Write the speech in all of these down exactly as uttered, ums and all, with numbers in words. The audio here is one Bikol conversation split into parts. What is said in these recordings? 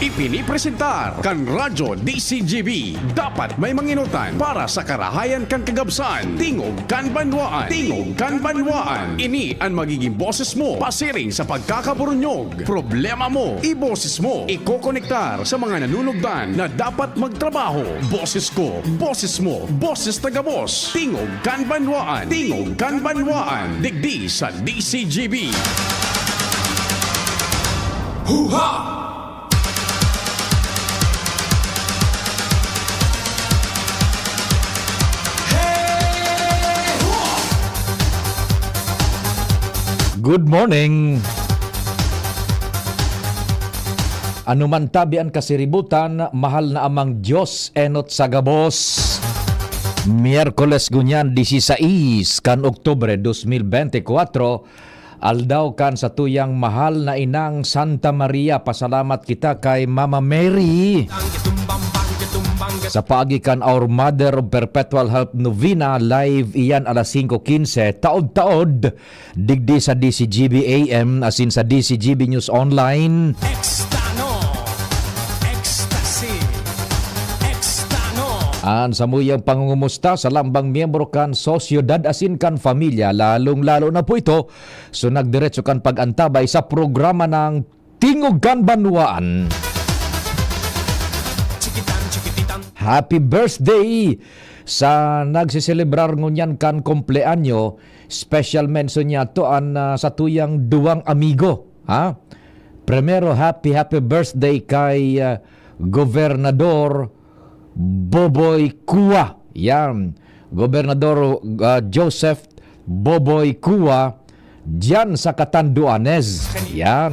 Ipinipresentar kan Radyo D C G B. Dapat may manginotan para sa karahayan kan kagabsan. Tingog kan Banwaan. Tingog kan Banwaan. Ini an magiging boses mo pasiring sa pagkakaburunyog. Problema mo, iboses mo. Ikokonektar sa mga nanunugdan na dapat magtrabaho. Boses ko, boses mo, boses ta gabos. Tingog kan Banwaan. Tingog kan Banwaan. Digdi sa D C G B. Huha! Good morning. Ano man tabi an kasiributan, mahal na amang Diyos, enot sa gabos. Miyerkules ngunyan, disisais kan Oktubre, dos mil bente kwatro, aldaw kan satuyang mahal na inang Santa Maria. Pasalamat kita kay Mama Mary. Sa paagi kan Our Mother of Perpetual Help Novena, live iyan alas singko quince, taod-taod, digdi sa D C G B A M, asin sa D C G B News Online. Extano, ecstasy, extano. An samuyang pangungumusta sa lambang miyembro kan sosyedad asin kan pamilya, lalong-lalo na po ito so nagdiretso kan pag-antabay sa programa ng Tingog kan Banwaan. Happy birthday sa nagseselebrar ngunyan kan kumpleanyo. Special mention niya to an, ah, satuyang duwang amigo, ha? Primero, happy, happy birthday kay, ah, Gobernador Boboy Cua. Yan. Gobernador, ah, Joseph Boboy Cua, diyan sa Catanduanes. Yan.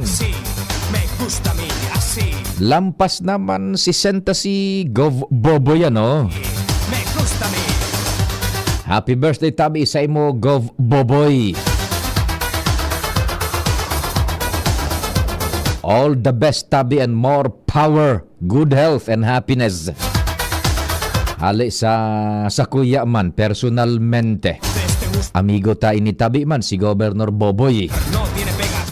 Lampas naman sesenta si Gov Boboy, ano? Happy birthday, tabi, sa imo, Gov Boboy. All the best, tabi, and more power, good health, and happiness. Hale sa, sa kuya man, personalmente. Amigo ta ini, tabi man, si Governor Boboy.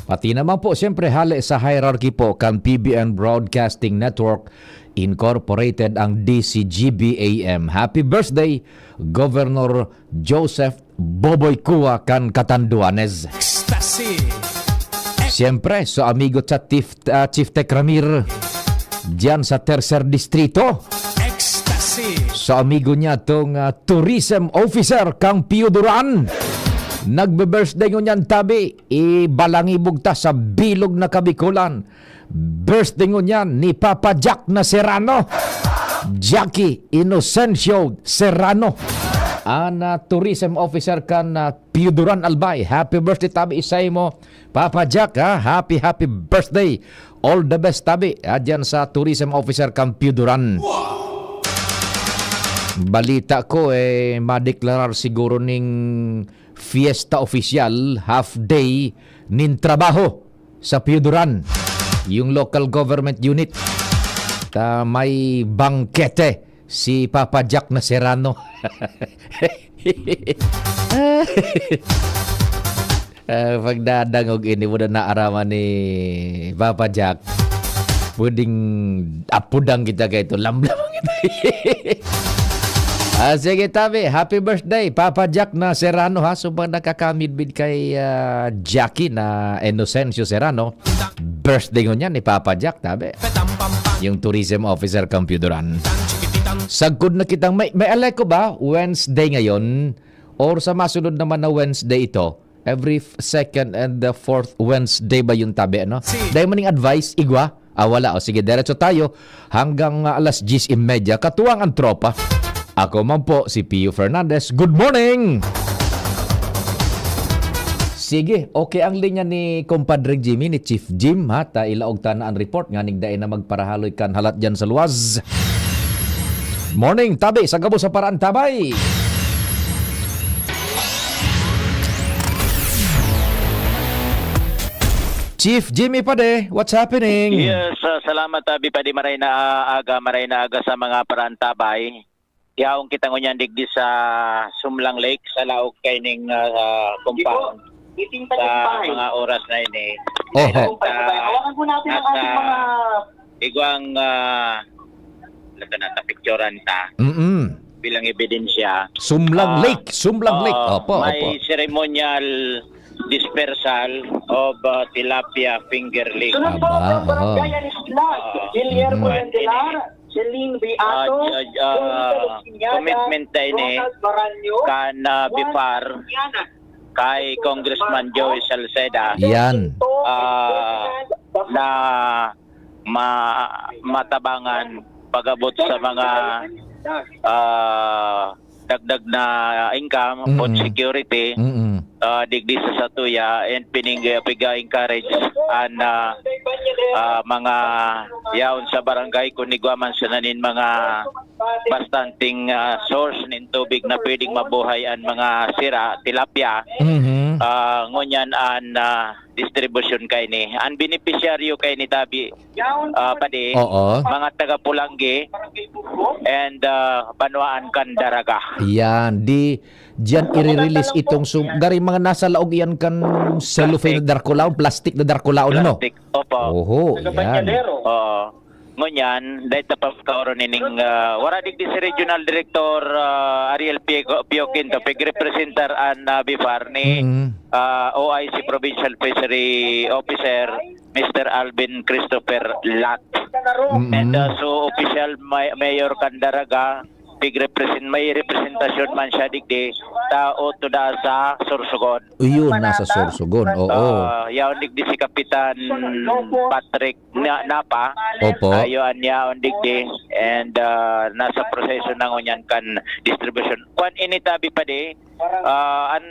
Pati naman po, siyempre, hale sa hierarchy po kan P B N Broadcasting Network Incorporated, ang D C G B A M. Happy birthday, Governor Joseph Boboy Cua kan Catanduanes. Ecstasy. Siyempre, so amigo sa Chief, ah, Chief Tech Ramir, diyan sa Tercer Distrito. Ecstasy. So amigo niya tong, ah, tourism officer kang Pio Duran. Nagbe-birthday ngunyan, tabi, ibalangibog ta sa bilog na Kabikolan. Birthday ngunyan ni Papa Jack na Serrano. Jackie Inocencio Serrano. An, ah, tourism officer kan, ah, Pio Duran, Albay. Happy birthday, tabi, sa imo, Papa Jack, ha? Happy, happy birthday. All the best, tabi, ha, dyan sa tourism officer kan Pio Duran. Balita ko, eh, madeklarar siguro ning fiesta opisyal, half day nin trabaho sa Pio Duran, yung local government unit. Ta may bangkete si Papa Jack na Serrano. Ah, pagdadangog ini mo na naaraman ni Papa Jack, pwedeng apodang kita kay ito, lamlaman kita. Ah, sige, tabi. Happy birthday, Papa Jack na Serrano, ha? So, pag nakakamidbid kay, ah, Jackie na Inocencio Serrano, birthday ngunyan ni Papa Jack, tabi. Yung tourism officer kan Pio Duran. Sagkod na kitang may, may alay ko ba? Wednesday ngayon? Or sa masunod naman na Wednesday ito? Every f-, second and the fourth Wednesday ba yung tabi, ano? Si Dahil maning advice, igwa? Ah, wala. O sige, diretso tayo hanggang, ah, alas diyes y media. Katuwang ang tropa. Ako man po, si Pio Fernandez. Good morning! Sige, okay ang linya ni Compadre Jimmy, ni Chief Jim, ha? Ta ilaog ta na ang report, nganing dai na magparahaloy kan halat dyan sa luwas. Morning, tabi, sa gabos sa paraan, tabay! Chief Jimmy Pade, what's happening? Yes, ah, salamat, Abi Padi. Maray na aga, maray na aga sa mga paraantabay. Yaon kita ngunyan digdi sa Sumlang Lake, sa laog kaining, ah, compound. Sa mga oras na ini. Oho. Hawakan po natin ang ating mga Igwang, ah, laga na ta picturean ta Mm-mm. bilang ebidensya. Sumlang Ah, Lake, Sumlang Lake. oo, Opo, may opo. ceremonial dispersal of, ah, tilapia fingerling. Sunod po Aba, ang oo. Barangay Anisla, Oo. Guillermo Mhm. Landelar, Celine Ah, Beato, ah, ah, Joey Calusiñaga, commitment na ini Ronald Baranyo, kan, ah, Juan Bifar Triana, kay Congressman Joey Salceda. Yan. Ah, na ma-, matabangan pag-abot sa mga, ah, dagdag na income, food Mm-mm. security, Mm-mm. ah, digdi sa satuya, and pining-, piga-encourage an, ah, ah, mga yaon sa barangay, kun igwa man sana nin mga bastanting, ah, source nin tubig na pwedeng mabuhay an mga sira, tilapia. Mhm. Ah, ngunyan an, ah, distribusyon kaini. An benepisyaryo kaini tabi, ah, padi, Oo. mga taga Pulanggi and, ah, banwaan kan Daraga. Yan, di diyan i-release itong sum-, gari mga nasa laog iyan kan cellophane na darkulaon, plastic na darkulaon, ano? Plastic. Opo. Oho, Taga yan. Banyalero. Oo. Ngunyan, dahil sa pagkaoron nining, ah, wala digdi si Regional Director, ah, Ariel Pio, Pio Quinto, pigrepresentar an, ah, Bifar ni, Mm. ah, O I C Provincial Fishery Officer, Mister Alvin Christopher Lat. Mm. And, ah, so, official may-, mayor kan Daraga, pigrepresent-, may representasyon man siya digdi, tao tuda sa Sorsogon. Iyon, nasa Sorsogon, oo. Ah, yaon digdi si Kapitan Patrick na, Napa. Opo. Ayo, an yaon digdi. And, ah, nasa proseso na ngunyan kan distribution. Kwan ini tabi padi, ah, an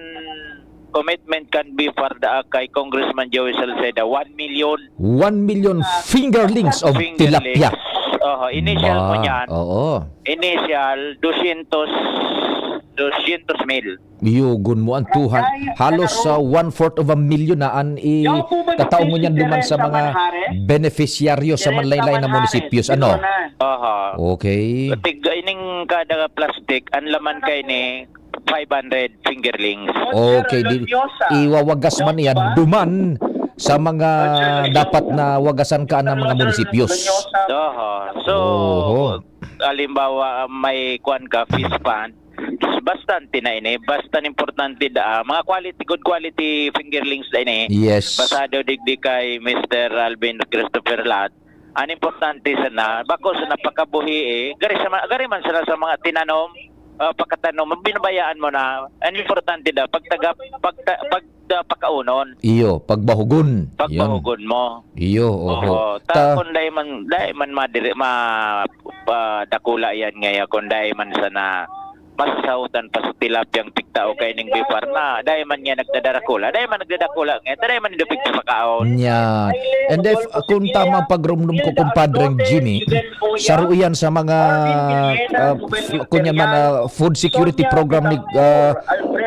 commitment kan Bifar daa kay Congressman Joey Salceda, one million. One million fingerlings of Fingerlings. tilapia. Oho, initial Ba, po niyan. oo. Initial, dosyentos, dosyentos mil. Yugon mo ang tuhan. Halos sa one-fourth of a million na an i-, Yaw po ba kataong ngunyan duman sa mga beneficiaryo sa manlaylay na munisipios, ano? Oho. Okay. Tig-, ining kada plastic, ang laman kay ni five hundred fingerlings. Okay, di, iwawagas man iyan duman sa mga dapat na wagasan ka ng mga munisipios. Oho. So, Oho. halimbawa, may kwan ka, fish pond, bastante na ini, basta importante da, mga quality, good quality fingerlings da ini. Yes. Basado digdi kay Mister Alvin Christopher Lat. An importante sana, bako sana pakabuhi eh. Gari sa ma-, gari man sana sa mga tinanom, ah, pakatanom, binabayaan mo na. An importante da, pagtaga-, pagta-, pagta-, pakaunon. Iyo, pagbahugon. Pagbahugon mo. Iyo, oho. Oho. Ta, Ta- kung dai man, dai man madiri-, ma-, pa-, dakula yan ngayon, kung dai man sana masasahutan pa sa tilapyang pigtao kay ning Bifar na, dai man niya nagdadarakula, dai man nagdadakula ngayon, dai man nindo pigpapakaon. Nya. And if, uh, kung tama ang pagrumdum ko, kumpadreng Jimmy, saro iyan sa mga, uh, f-, kunyan man, uh, food security program ni, uh,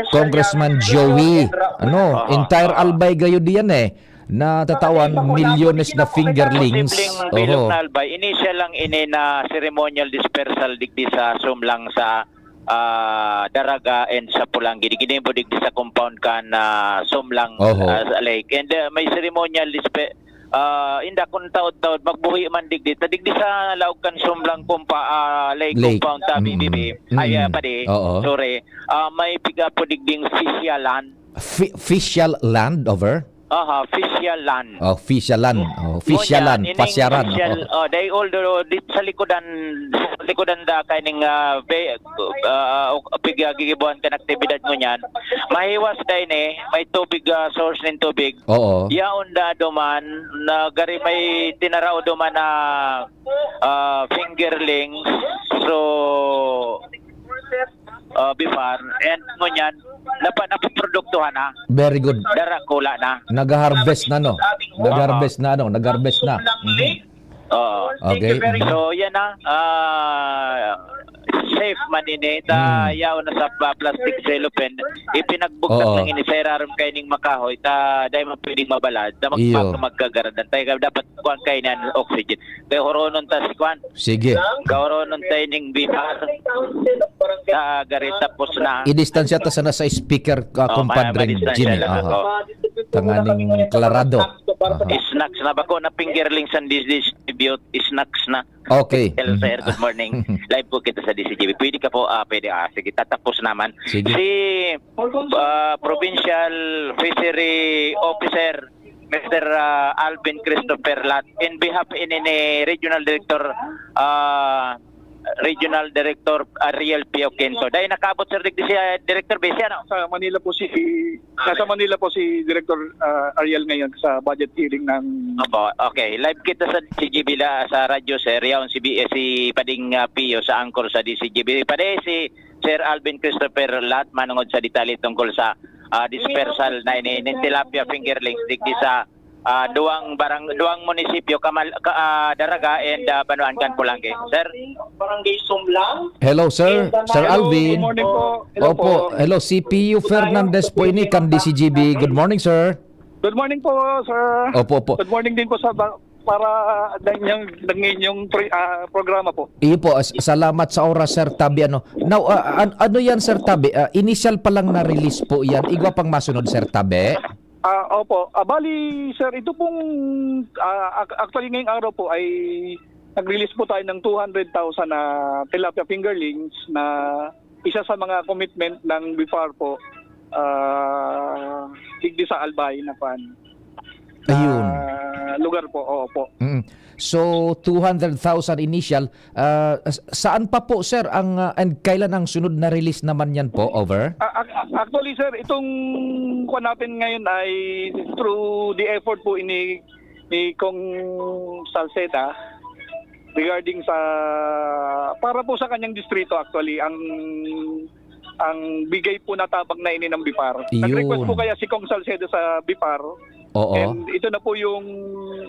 Congressman Joey. Ano, Aha. entire Albay gayo diyan eh. Natatawan, milyones na fingerlings. Posibleng bilog Oho. na Albay. Initial lang ini na ceremonial dispersal digdi sa Sumlang sa, ah, Daraga and sa Pulanggi. Di ginibo digdi sa compound kan, ah, Sumlang, Oho. ah, sa lake. And, ah, may ceremonial dispe-, ah, inda kun taod-taod, magbuhi man digdi. Ta digdi sa laog kan Sumlang compa-, ah, lake Lake. compound, tabi, Mm. bibi. Ay, ah, Mm. padi. Oo. Sorry. Ah, may piga po digding fishial land. Fi-, fishial land over? Aha, fishial land. Oh, fishial land. Oh, fishial Ngunyan, land, ining fasyaran. fishial, Oh. oh, dahil although di, sa likodan, sa likodan da kay ning, ah, be-, ah, o, piggigibuhan kan aktibidad ngunyan, mahiwas da ini, may tubig, ah, source nin tubig. Oo. Yaon da duman, na gari may tinarao duman na, ah, fingerlings. So, ah, Bifar, and ngunyan, napa-, napaproduktuhan na. Very good. Darakula na. Nag-harvest na, no? Nag-harvest na, ano? Nag-harvest na. Mhm. Oo. Okay. Mhm. So, yan na. Ah, safe man ini. Ta, Mm. yaon na sa pa-, plastic cellophane. Ipinagbugtak Oo. lang ini sa irarom kay ning makahoy. Ta, dai man pwedeng mabalad. Ta, mag-, Iyo. mag-, magkagaradan. Tayo dapat kuwan kay nan oxygen. Kaya horonon ta si kuwan. Sige. Gawronon tayo ning Bifar. Sa gari tapos na. Idistansya ta sana sa speaker, ah, Oh, kumpadre ma-, madistansya Jimmy. lang Aha. ako. Tanganing klarado. Para sa Aha. Snacks na bako na fingerlings ang distribute, snacks na. Okay. Hello, sir. Mhm. Good morning. Live po kita sa D C G B. Pwede ka po, ah, pwede, ah, sige, tatapos naman. Sige. Si, ah, Provincial Fishery Officer, Mister, ah, Alvin Christopher Lat, in behalf ini ni Regional Director, ah, Regional Director Ariel Pio Quinto. Dahil nakaabot, sir, digdi si, ah, Director Besi, ano? Sa Manila po si, nasa Manila po si Director, ah, Ariel ngayon sa budget hearing ng Opo, okay. Live kita sa D C G B la, sa radyo, sir. Yaon si B-, eh, si Pading, ah, Pio sa anchor sa D C G B. Padi, si Sir Alvin Christopher Lat, manungod sa detalye tungkol sa, ah, dispersal na ini, nin tilapia fingerlings digdi sa, ah, duwang barang-, duwang munisipyo, Kamal-, ka-, ah, Daraga and, ah, Banuan kan Pulangge. Sir? Barangay Sumlang. Hello, sir. Sir Hello, Alvin. Good morning po. Hello Opo. po. Hello, si Pio Fernandez po ini kan D C G B. Good morning, sir. Good morning po, sir. Opo, opo. Good morning din po sa ba-, para, ah, ng inyong, ng inyong pre-, ah, programa po. Iyo po, as-, salamat sa oras, Sir Tabi. Ano, now, ah, an-, ano yan, Sir Tabi? Ah, initial pa lang na release po yan. Igwa pang masunod, Sir Tabi? Ah, opo. Ah, bali, sir, ito pong, ah, ac-, actually ngayong araw po ay nag-release po tayo ng two hundred thousand na tilapia fingerlings na isa sa mga commitment ng BIFAR po, ah, digdi sa Albay na pan, na Ayun. lugar po. Oo po. Mm. So, two hundred thousand initial. Ah, s-, saan pa po, sir, ang, ah, and kailan ang sunod na release naman yan po? Over? Ah, ac-, actually, sir, itong kuwan natin ngayon ay through the effort po ini, ni Kong Salceda regarding sa, para po sa kanyang distrito, actually, ang, ang bigay po na tabang na ini ng BIFAR. Nag-request Iyon. po kaya si Kong Salceda sa BIFAR. Oo. And ito na po yung,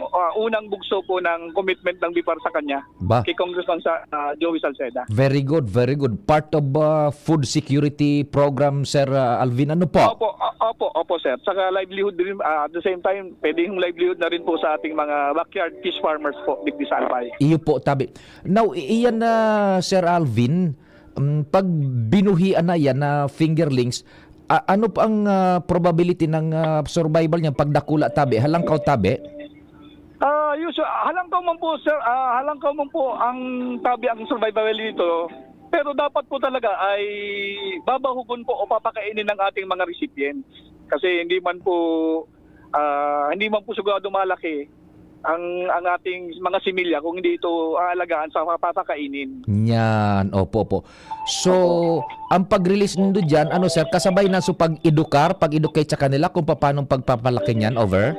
ah, unang bugso po ng commitment ng BIFAR sa kanya, Ba? kay Congressman sa, ah, Joey Salceda. Very good, very good. Part of, ah, food security program, Sir, ah, Alvin. Ano po? Opo, o-, opo, opo, sir. Saka livelihood din, ah, at the same time, pwede yung livelihood na rin po sa ating mga backyard fish farmers po, digdi sa Albay. Iyo po, tabi. Now, i-, iyan na, Sir Alvin, um, pag binuhian na yan na fingerlings, a-, ano pa ang, ah, probability ng, ah, survival niya pag dakula tabi, halangkaw tabi? Ah, usual, halangkaw man po, sir, ah, halangkaw man po ang tabi ang survival dito. Pero dapat po talaga ay babahugon po o papakainin ng ating mga recipients. Kasi hindi man po, ah, hindi man po sigurado malaki ang, ang ating mga similya kung hindi ito aalagaan sa papakainin. Yan, opo, opo. So, Opo. ang pag-release nindo diyan, ano, sir, kasabay na sa pag-edukar, pag-educate sa kanila kung paano pagpapalaki niyan, over?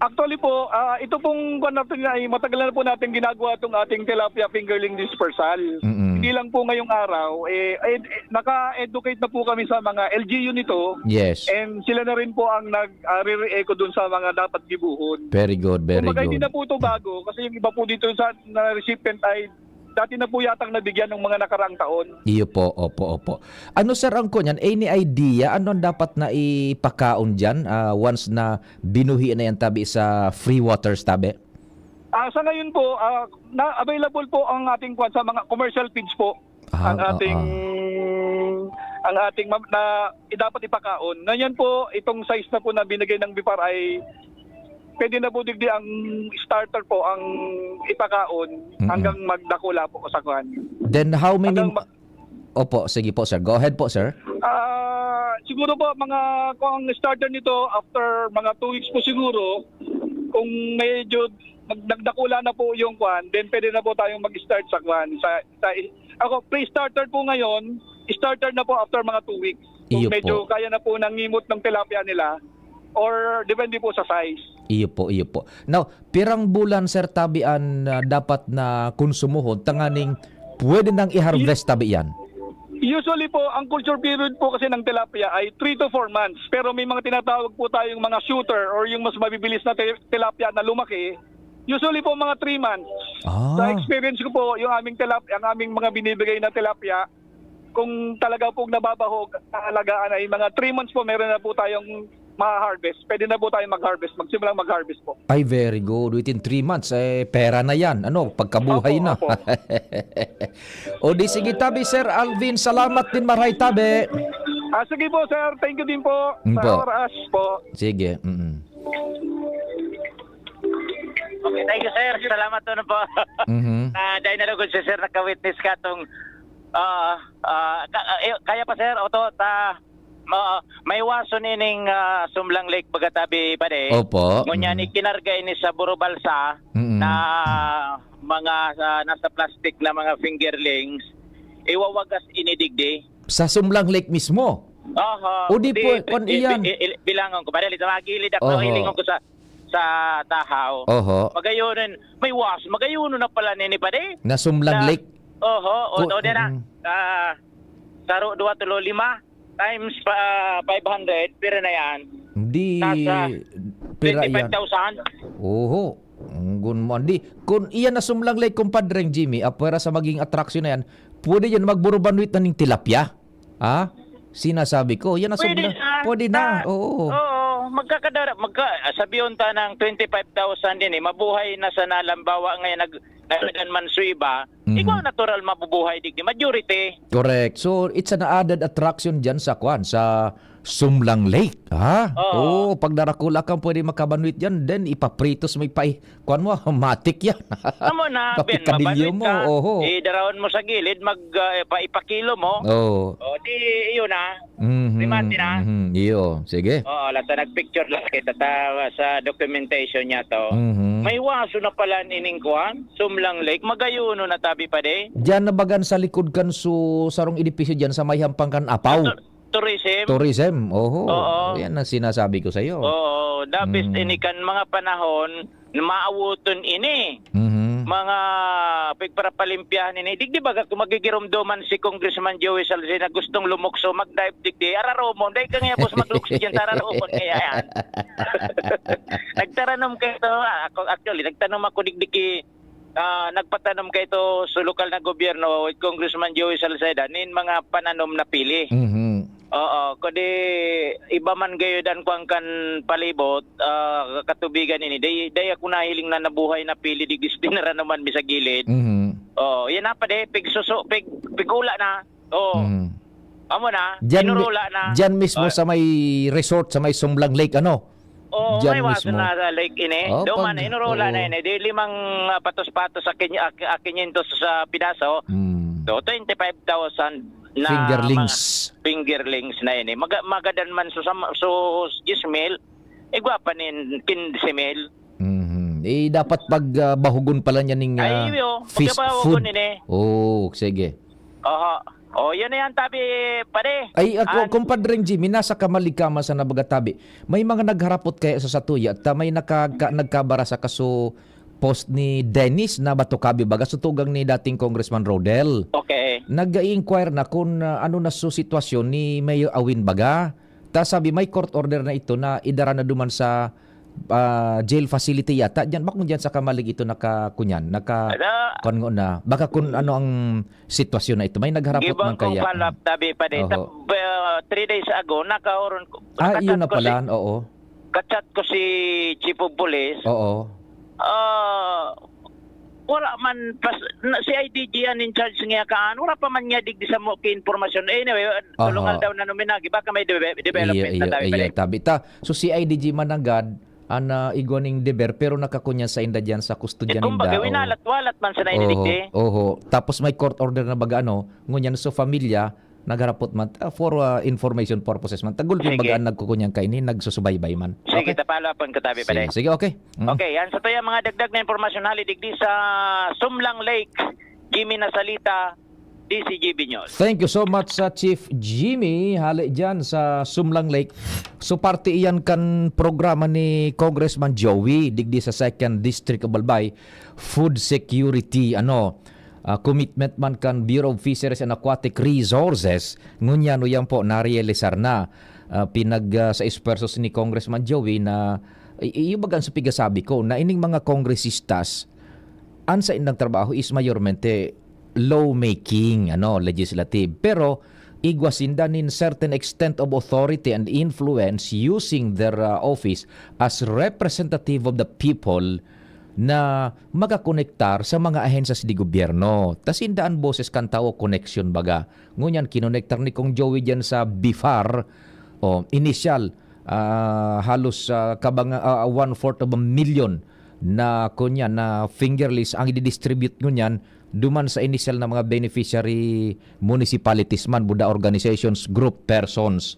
Actually po, ah, ito pong kwan natin ay matagal na po natin ginagawa itong ating tilapia fingerling dispersal. Mm-mm. Hindi lang po ngayong araw, eh, eh, eh, naka-educate na po kami sa mga L G U nito. Yes. And sila na rin po ang nag, ah, re-re-echo dun sa mga dapat gibuhon. Very good, very Kumbaga, hindi good. na po ito bago kasi yung iba po dito sa na recipient ay dati na po yatang nabigyan ng mga nakaraang taon. Iyo po, opo, opo. Ano, sir, ang kunyan? Any idea? Ano ang dapat na ipakaon dyan, ah, once na binuhi na yan tabi sa free waters tabi? Ah, sa ngayon po, ah, na available po ang ating kwan sa mga commercial feeds po. Ah, Ang oo. ating, ang ating ma-, na dapat ipakaon. Ngayon po, itong size na po na binigay ng BIFAR ay pwede na po digdi ang starter po ang ipakaon Mm-mm. hanggang magdakula po sa kwan. Then how many Hanggang ma- Opo, sige po, sir. Go ahead po, sir. Ah, siguro po, mga, kung ang starter nito, after mga two weeks po siguro, kung medyo mag-, nagdakula na po yung kwan, then pwede na po tayong mag-start sa kwan. Sa, sa, ako, pre-starter po ngayon, starter na po after mga two weeks. Kung Iyo medyo po. kaya na po nangimot ng tilapia nila, or depende po sa size. Iyo po, iyo po. Now, pirang bulan, sir, tabi an, ah, dapat na konsumohon tanganing pwede nang i-harvest tabi yan? Usually po, ang culture period po kasi ng tilapia ay three to four months. Pero may mga tinatawag po tayong mga shooter or yung mas mabibilis na ti-, tilapia na lumaki. Usually po, mga three months. Ah. Sa experience ko po, yung aming tilap-, ang aming mga binibigay na tilapia, kung talaga pong nababahog, naalagaan ay mga three months po, meron na po tayong ma-harvest. Pwede na po tayo mag-harvest. Magsimulang mag-harvest po. Ay, very good. Within three months, eh, pera na yan. Ano, pagkabuhay Opo, na. opo. O di sige, tabi, Sir Alvin. Salamat din, maray, tabi. Ah, sige po, sir. Thank you din po Mm sa po. oras po. Sige, mm. Okay, thank you, sir. Salamat, ano po. Mhm. Na dahil na lugod si sir, naka-witness ka tong, ah, ah, ka-, ah, eh, kaya pa, sir, oto, ta, ma-, may waso nining, ah, Sumlang Lake, baga tabi, pare. Opo. Ngunyan, Mhm. ikinarga ini sa Burubalsa Mm. na mga, ah, nasa plastic na mga fingerlings. Iwawagas ini digdi. Sa Sumlang Lake mismo? Aha. O di Di, po, kon di, iyan. di, i-, i-, bilangon ko. Pare, lito, magilid ako, Oho. hilingon ko sa, sa Tahaw. Oho. Magayonon, may was, magayonon na pala nini, pare. Na Sumlang Sa, Lake? oho, o, Ku-, o, di na. mm. Ah, saro, dua, tulo, lima times pa, five hundred, pira na yan? Di, Nasa pira yan? twenty-five thousand. Oho. Ang gun mo, di, kun iyan na Sumlang Lake, kumpadreng Jimmy, apwera sa maging atraksyon na yan, pwede yan magburubanwit na ning tilapia. Ha? Sinasabi ko, yan na Pwede Sumlang, na. pwede na, Ah, oo. oo, magkakadara-, magka-, ah, sabiyon ta ng twenty-five thousand din eh, mabuhay na sana, halimbawa ngayon nag-, naglagan man sa iba, Mhm. ikaw natural mabubuhay digdi, majority. Correct. So, it's an added attraction dyan sa kwan, sa Sumlang Lake, ha? Oo. Oo, pag narakula kang pwede makabanwit dyan, then ipapritos mo, ipai-, kwan mo, matik yan. Amo na, Ben, Papikadilyo mabanwit mo, ka, oho. idarawon mo sa gilid, mag, ah, ipa-, ipakilo mo. Oo. O, di, iyon na. Mhm, Remate na. mhm, iyo, sige. Oo, lata nagpicture lang kita ta-, sa documentation niya to. Mhm. May waso na pala nining kwan, Sumlang Lake, magayonon na tabi pa di. Diyan na bagan sa likod kan su-, sarong edipisyo diyan sa may hampang kan Apaw. Sa tu-, tourism. Tourism, oho. Oo. Yan ang sinasabi ko sa'yo. Oo, the best Mm. ini kan mga panahon na maawoton ini. Mhm. Mga pigparapalimpyahan ini. Digdi baga kung magigiromdoman si Congressman Joey Salceda na gustong lumukso, mag-dive digdi, araromon. Dahil ka nga, boss, maglukso dyan, araromon kaya yan. Nagtaranom kayo to, ah, ako, actually, nagtanom ako digdi ki, ah, nagpatanom kayo to sa lokal na gobyerno, with Congressman Joey Salceda, nin mga pananom na pili. Mhm. Oo, kundi iba man gayud an kuwan kan palibot, ah, katubigan ini. Day, day ako nahiling na nabuhay na pili digdi sa dinara naman mi sa gilid. Mhm. Oo, yan na pa de, pigsuso, pig, pigula na. Oo. Mhm. Amo na, Diyan mi-, inurula na. diyan mismo Oh. sa may resort, sa may Sumlang Lake, ano? Oo, Diyan may waso mismo. na sa lake ini. Oh, Doon man, pag-, inurula na oo. ini. Di limang, ah, patos-patos sa kin-, ah, ah, kinyentos sa pidaso. Hmm. So, twenty-five thousand na Fingerlings. mga fingerlings na ini. Maga-, magadan man so, sa ma-, so, diyes mil, igwa pa nin kinse mil. Mhm. Eh, dapat pag, ah, bahugon pala niya ning, Ay, ah, iyo. fist Pagkabahugon food. ini. Oo, sige. Oho. O, yun na yan, tabi, pare. Ay, ako, An- kumpadreng Jimmy, nasa kamalig ka man sa nabaga tabi. May mga nagharapot kaya sa satuya, ta may naka-, ka-, nagkabara sa kaso post ni Dennis na Batokabi baga, sutugang ni dating Congressman Rodel. Okay. Nag-i-inquire na kung, ah, ano na su sitwasyon ni Mayor Awin baga. Ta sabi, may court order na ito na idara na duman sa, ah, jail facility yata. Diyan, bakong diyan sa kamalig ito naka-, kunyan, naka-, Ala. kwan na. Baka kung ano ang sitwasyon na ito. May nagharapot Gibang man kong kaya. follow-up, tabi pa din. Oho. Sa, uh, three days ago, nakaoron ko, Ah, iyon na naka-chat ko si, pala, oo. ka-chat ko si Chief of Police. Oo. Ah, wala man, pas-, na, si I D G an in charge niya kaan, wala pa man niya digdi sa mo ki-impormasyon. Anyway, Aha. tulungan daw na numinagi, baka may deve-, development Iya, na iya, tayo, iya, pare. tabi. Ta, so si I D G mananggad, an, ah, igwa ning deber, pero nakakunya sa inda diyan sa kustodya Eh, kumbaga, ninda, oo. winalat-walat man sa Oho, naidigdi. oho. Tapos may court order na baga, ano, ngunyan, so familia, nagharapot man, ah, for, ah, information purposes man. Tagulpi Sige. baga ang nagkukunyang kaini, nagsusubaybay man. Sige, Okay? ta-follow up ang katabi, Sige, pare. sige, okay. Mm. Okay, yan sa tuya mga dagdag na impormasyon, hali digdi sa Sumlang Lake, Jimmy Nasalita, D C G B News. Thank you so much sa Chief Jimmy, hali dyan sa Sumlang Lake. So, parte iyan kan programa ni Congressman Joey, digdi sa Second District of Albay, food security, ano, ah, commitment man kan Bureau of Fisheries and Aquatic Resources, ngunyan o yan po, narealisar na. Ah, pinag, ah, sa esfuerzos ni Congressman Joey na, i-, i-, yung baga sa pigasabi ko, na ining mga kongresistas, an saindang trabaho is mayormente lawmaking, ano, legislative. Pero igwa sinda nin certain extent of authority and influence using their, uh, office as representative of the people na makakonektar sa mga ahensas de gobyerno. Ta sinda an boses kan tawo, koneksyon baga. Ngunyan, kinonektar ni Kong Joey diyan sa BIFAR, o, inisyal, ah, halos, ah, kabanga-, ah, one-fourth of a million na, kunya, na finger list ang i-distribute ngunyan duman sa inisyal na mga beneficiary municipalities man, buda organizations, group, persons.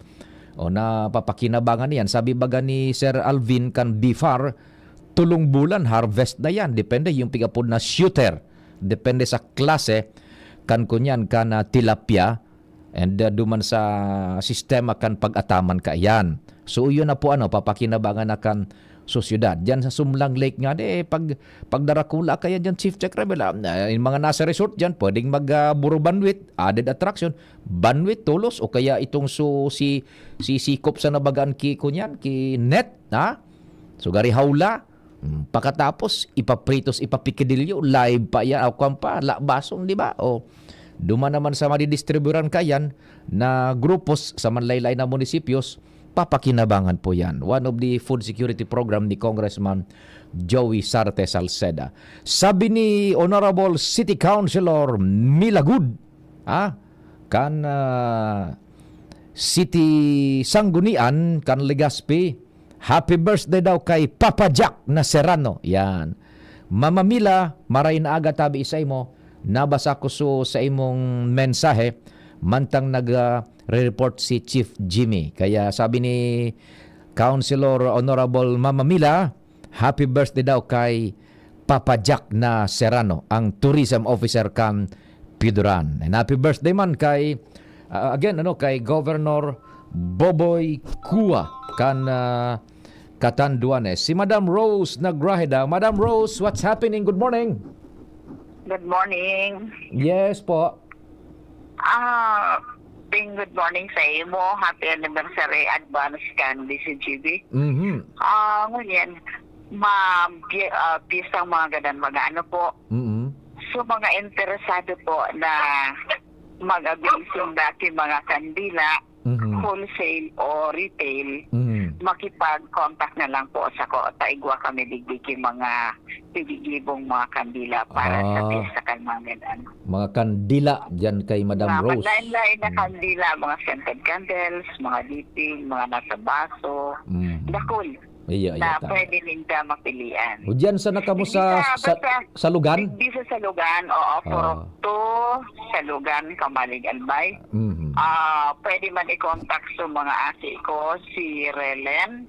O, napapakinabangan niyan. Sabi baga ni Sir Alvin kan B far, tulong bulan, harvest na yan. Depende yung pigapod na shooter. Depende sa klase kan kunyan kan, ah, tilapia. And, ah, duman sa sistema kan pag-ataman kaiyan. So, yun na po, ano, papakinabangan na kan sosyedad. Diyan sa Sumlang Lake nga, de, pag, pag darakula kaya diyan, Chief Jack Rebel, ah, yung mga nasa resort diyan, pwedeng mag, ah, buro banwit, added attraction, banwit, tulos, o kaya itong su-, si, si sikop sa nabagaan ki, kunyan, ki net, ha? So, gari hawla, mm, pakatapos, ipapritos, ipapikidilyo, live pa yan, o kwan pa, labason, di ba? O, duman naman sa madidistriburan kaiyan na grupos sa manlaylay na munisipyos, papakinabangan po yan. One of the food security program ni Congressman Joey Sarte Salceda. Sabi ni Honorable City Councilor Milagud, ah, kan, ah, City Sanggunian, kan Legazpi, happy birthday daw kay Papa Jack na Serrano. Yan. Mama Mila, maray na aga tabi sa imo. Nabasa ko so sa imong mensahe, mantang nag, ah, re-report si Chief Jimmy. Kaya sabi ni Councilor Honorable Mama Mila, happy birthday daw kay Papa Jack na Serrano, ang tourism officer kan Piduran. And happy birthday man kay, ah, again, ano, kay Governor Boboy Cua kan, ah, Catanduanes. Si Madam Rose Nagraheda. Madam Rose, what's happening? Good morning. Good morning. Yes po. Ah, Ping, good morning sa imo. Happy anniversary advance kan D C G B. Mhm. Ah, ngunyan, ma-, pi-, ah, piyestang mga gadan, mga ano po. Mhm. So, mga interesado po na mag-avail sinda ki mga kandila, Mhm. wholesale o retail, Mhm. makipag-contact na lang po sa ko. Ta igwa kami digdi ki mga tigigibong mga kandila para sa Ah. piyesta kan mga gadan. Mga kandila diyan kay Madam Mga Rose. paglain-lain na Mm. kandila, mga scented candles, mga dipping, mga nasa baso, Mm. dakul Iya, iya, na tama. pwede ninda mapilian. O diyan sa nakamo Hindi sa, sa, sa, basta sa Lugan? Hindi sa Salugan, oo, Ah. Purok two, Salugan, Kamalig, Albay. Mhm. Ah, pwede man i-contact sa mga aki ko, si Relen,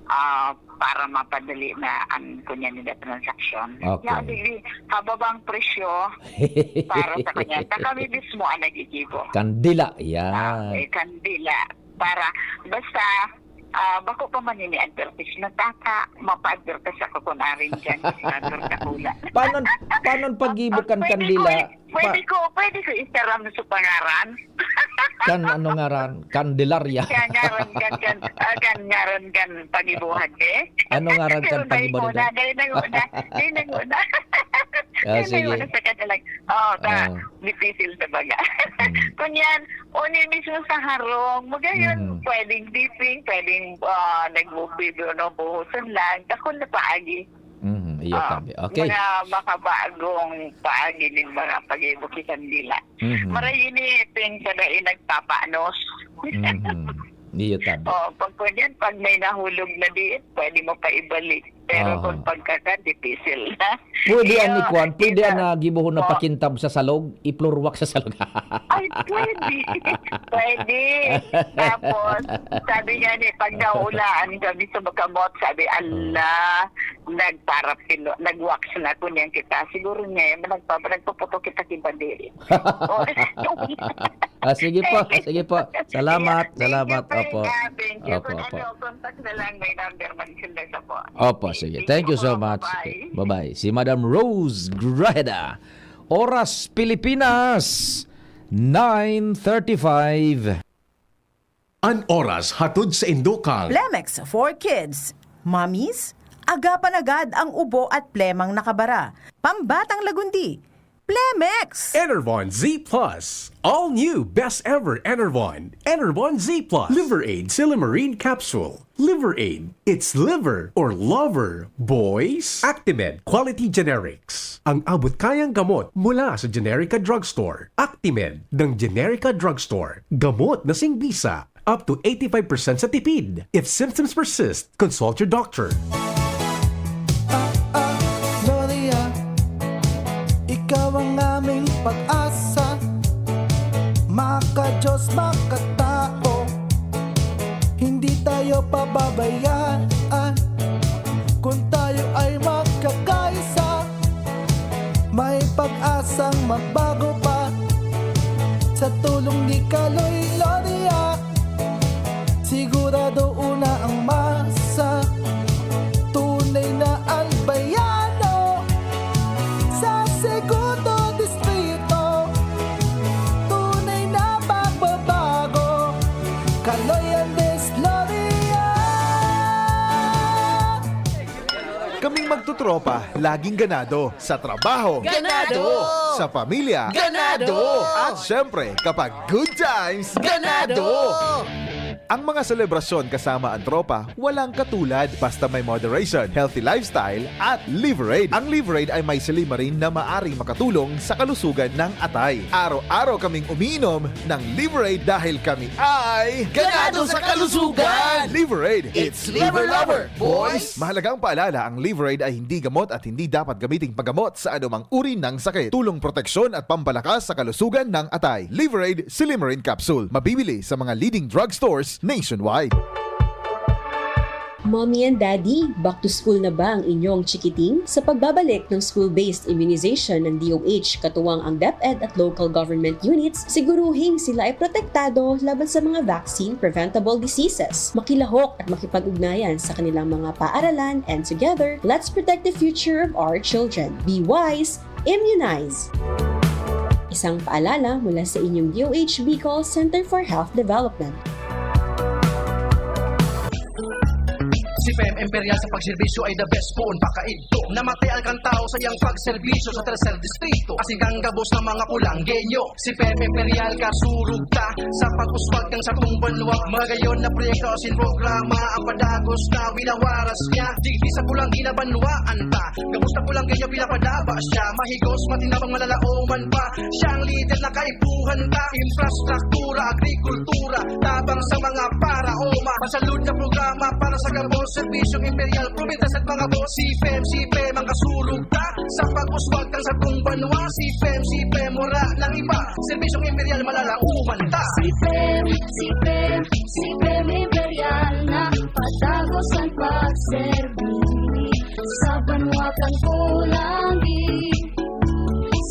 ah, para mapadali na ang kunya nila transaksyon. Okay. Ya, sige, hababang presyo para sa kanya. Ta kami mismo ang nagigibo. Kandila, yan. Ah, eh, kandila. Para, basta, ah, bako pa man ini advertisement, taka, mapa-advertise ako kun arin dyan, Senator Dakula. Paano, paano pag-ibo kan Pwede ko kandila? i-, pwede Pa- ko, pwede ko isaram sa pangaran. Kan ano ngaran? Candelaria. Kan ngaran, kan, kan, ah, kan ngaran, kan pag-ibuhan, eh. Ano ngaran kan Pero dahil pag-ibo muna, nito? Dahil nang una, dahil nang una. Ah, Dahil nang sige. una sa kanya lang. Oo, ta, Ah. difícil talaga. Mm. Kunyan, o ni mismo sa harong, magayon, Mm. pwedeng dipping, pwedeng, ah, nagbubi-, ano, buhusan lang. Dakul na paagi. Mhm, iyo, Ah, tabi. Okay. Mga makabagong paagi nin mga pag-ibo ki kandila. Mhm. Maray ini, ting kada nagpapanos. Mhm. Iyo, tabi. Oh, pag kunyan, pag may nahulog na diin, pwede mo pa ibalik. Pero Aha. kung pagkakan, dipisil na. Pwede Iyo, an ikwan, pwede ito. an, ah, gibohon na Oh. pakintab sa salog, iplurwak sa salog. Ay, pwede. Pwede. Tapos, sabi nga ni, pag naulaan kami sa makamot, sabi, "Ala, nagparapilo, nag-wax na ko niyan kita." Siguro niya, nagpa-, nagpuputo kita ki banderi. Oh. Ah, sige po, sige po. Salamat, Thank you, salamat. Opo. Pega. Thank you. Opo, Kung opo. ano, contact na lang, may number, magsundas ako. Opo, Okay, sige. thank Thank you you so po. much. Bye-bye. Bye-bye. Si Madam Rose Grajeda. Oras Pilipinas, nine thirty-five. An oras hatod sa indo kan Plemex for Kids. Mommies, agapan agad ang ubo at plemang nakabara. Pambatang lagundi. Plemex! Enervon Z plus. All new, best ever Enervon. Enervon Z plus. Liver Aid Silymarin Capsule. Liver Aid. It's liver or lover, boys. Actimed Quality Generics. Ang abot kayang gamot mula sa Generica Drugstore. Actimed ng Generica Drugstore. Gamot na singbisa. Up to eighty-five percent sa tipid. If symptoms persist, consult your doctor. Pag-asa, maka-Diyos, makatao, hindi tayo pababayaan. Kung tayo ay magkakaisa, may pag-asang magbago pa. Sa tulong ni Kaloy Loria, sigurado una ang masa. Tunay na albayano sa Segundo Distrito. Tunay na pagbabago. Kaloy Andes Loria. Kaming magtutropa, laging ganado. Sa trabaho. Ganado! Sa pamilya. Ganado! At syempre, kapag good times. Ganado! Ang mga selebrasyon kasama ang tropa, walang katulad. Basta may moderation, healthy lifestyle, at Liverade. Ang Liverade ay may silymarin na maaring makatulong sa kalusugan ng atay. Araw-araw kaming umiinom ng Liverade dahil kami ay Ganado sa kalusugan! Liverade, it's Liver Lover, boys! Mahalagang paalala, ang Liverade ay hindi gamot at hindi dapat gamiting paggamot sa anumang uri ng sakit. Tulong proteksyon at pampalakas sa kalusugan ng atay. Liverade Silymarin Capsule. Mabibili sa mga leading drugstores nationwide. Mommy and Daddy, back to school na ba ang inyong chikiting? Sa pagbabalik ng school-based immunization ng D O H, katuwang ang DepEd at local government units, siguruhing sila ay protektado laban sa mga vaccine-preventable diseases. Makilahok at makipag-ugnayan sa kanilang mga paaralan, and together, let's protect the future of our children. Be wise, immunize! Isang paalala mula sa inyong D O H Bicol Center for Health Development. Si P M Imperial sa pagserbisyo ay the best poon pakaidto. Namatay alkantao sa iyang pagserbisyo sa tercer distrito. Asin kang gabos ng mga Pulanggenyo. Si P M Imperial kasurog ta sa pag-uswag kan satong banwa. Magayon na proyekto asin programa ang padagos na winawaras niya. Digdi sa Pulanggi na banwaan ta. Gabos na Pulanggenyo pinapadaba siya. Mahigos, matinabang, malalaoman pa. Siya ang lider na kaipuhan ta. Infrastruktura, agrikultura, tabang sa mga paraoma. Masalud na programa para sa gabos, serbisyong Imperial, probinsya sa mga boss. Si P M, si P M ang kasurog ta sa pag-uswag kan satong banwa. Si P M, si P M, wala nang iba. Serbisyong Imperial, malalaoman ta. Si P M, si P M, si P M Imperial na padagos ang pagserbi sa banwa kan Pulanggi.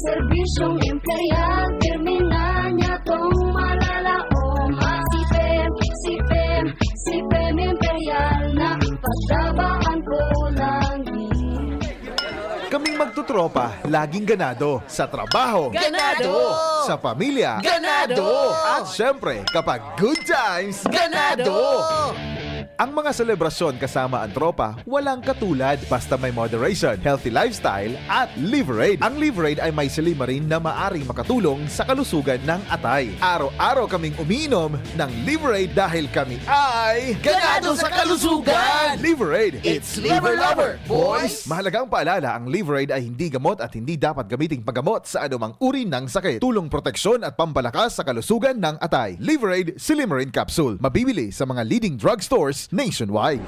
Serbisyong Imperial, terminal niya tong malalaom. Si P M, si P M, si P M Imperial na padaba ang Pulanggi. Kaming magtutropa, laging ganado. Sa trabaho. Ganado! Sa pamilya. Ganado! At syempre, kapag good times. Ganado! Ang mga selebrasyon kasama ang tropa, walang katulad. Basta may moderation, healthy lifestyle, at Liverade. Ang Liverade ay may silymarin na maaring makatulong sa kalusugan ng atay. Araw-araw kaming umiinom ng Liverade dahil kami ay Ganado sa kalusugan! Liverade, it's Liver Lover, boys! Mahalagang paalala, ang Liverade ay hindi gamot at hindi dapat gamiting paggamot sa anumang uri ng sakit. Tulong proteksyon at pampalakas sa kalusugan ng atay. Liverade Silymarin Capsule. Mabibili sa mga leading drugstores nationwide.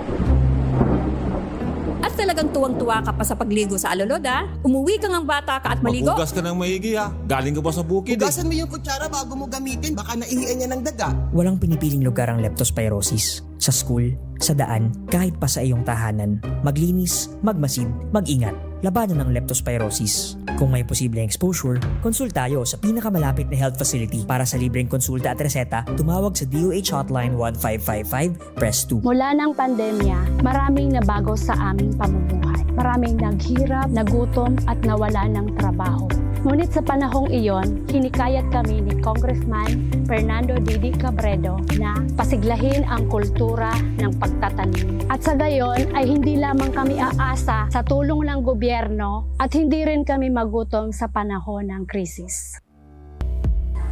At talagang tuwang-tuwa ka pa sa pagligo sa alulod, ah. Umuwi ka ngang bata ka at maligo. Maghugas ka ng maigi, ha? Galing ka pa sa bukid, eh. Hugasan mo yung kutsara bago mo gamitin. Baka naihian yan ng daga. Walang pinipiling lugar ang leptospirosis. Sa school, sa daan, kahit pa sa iyong tahanan. Maglinis, magmasid, mag-ingat. Labanan ang leptospirosis. Kung may posibleng exposure, konsulta tayo sa pinakamalapit na health facility. Para sa libreng konsulta at reseta, tumawag sa D O H Hotline one five five five, press two. Mula ng pandemya, maraming nabago sa aming pamumuhay. Maraming naghirap, nagutom, at nawala ng trabaho. Ngunit sa panahong iyon, hinikayat kami ni Congressman Fernando Didi Cabredo na pasiglahin ang kultura ng pagtatanim. At sa gayon ay hindi lamang kami aasa sa tulong ng gobyerno at hindi rin kami magutom sa panahon ng krisis.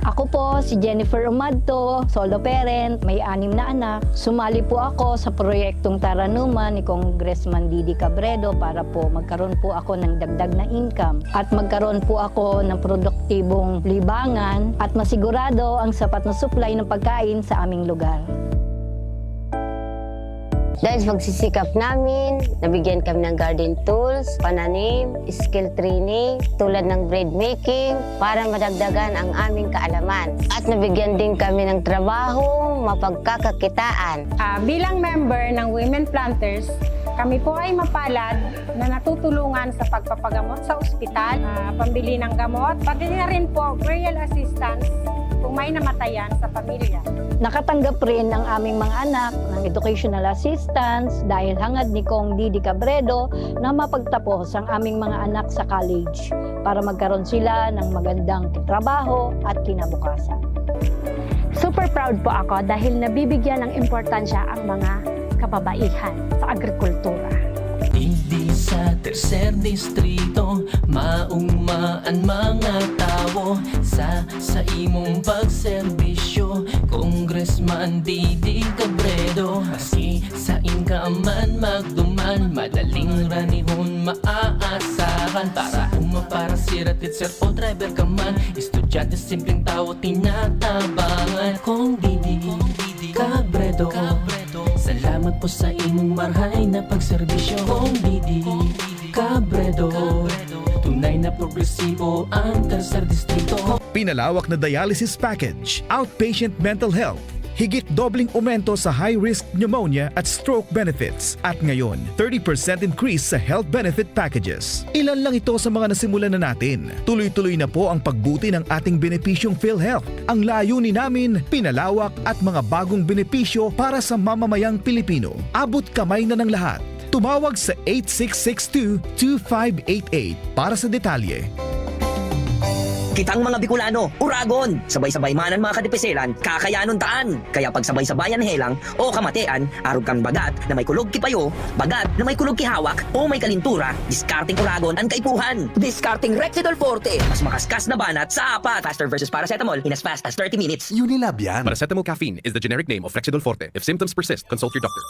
Ako po si Jennifer Umadto, solo parent, may anim na anak. Sumali po ako sa proyektong Taranuman ni Congressman Didi Cabredo para po magkaroon po ako ng dagdag na income at magkaroon po ako ng produktibong libangan at masigurado ang sapat na supply ng pagkain sa aming lugar. Dahil sa pagsisikap namin, nabigyan kami ng garden tools, pananim, skill training, tulad ng bread making, para madagdagan ang aming kaalaman. At nabigyan din kami ng trabaho, mapagkakakitaan. Ah, bilang member ng Women Planters, kami po ay mapalad na natutulungan sa pagpapagamot sa ospital, ah, pambili ng gamot, pati na rin po burial assistance kung may namatayan sa pamilya. Nakatanggap rin ang aming mga anak ng educational assistance dahil hangad ni Cong Didi Cabredo na mapagtapos ang aming mga anak sa college para magkaroon sila ng magandang trabaho at kinabukasan. Super proud po ako dahil nabibigyan ng importansya ang mga kababaihan sa agrikultura. Digdi sa tercer distrito, maugma an mga tawo sa, sa imong pagserbisyo, Congressman Didi Cabredo. Maski sain ka man magduman, madaling ranihon maaasahan. Para uma, para sira, teacher o driver ka man, estudyante, simpleng tawo, tinatabangan. Cong Didi Cabredo, salamat po sa imong marahay na pagserbisyo. Cong Didi Cabredo, tunay na progresibo ang tercer distrito. Pinalawak na dialysis package, outpatient mental health, higit dobleng aumento sa high-risk pneumonia at stroke benefits, at ngayon, thirty percent increase sa health benefit packages. Ilan lang ito sa mga nasimulan na natin. Tuloy-tuloy na po ang pagbuti ng ating benepisyong PhilHealth. Ang layunin namin, pinalawak at mga bagong benepisyo para sa mamamayang Pilipino. Abot kamay na ng lahat. Tumawag sa eight six six two, two five eight eight para sa detalye. Kitang mga Bicolano, uragon! Sabay-sabay man an mga kadipiselan, kakayanon ta an. Kaya pagsabay-sabayan helang o kamatean, arog kan bagat na may kulog ki payo, bagat na may kulog ki hawak, o may kalintura, diskarteng uragon an kaipuhan. Diskarteng Rexidol Forte, mas makaskas na banat sa apat. Faster versus paracetamol in as fast as thirty minutes. Unilab yan. Paracetamol caffeine is the generic name of Rexidol Forte. If symptoms persist, consult your doctor.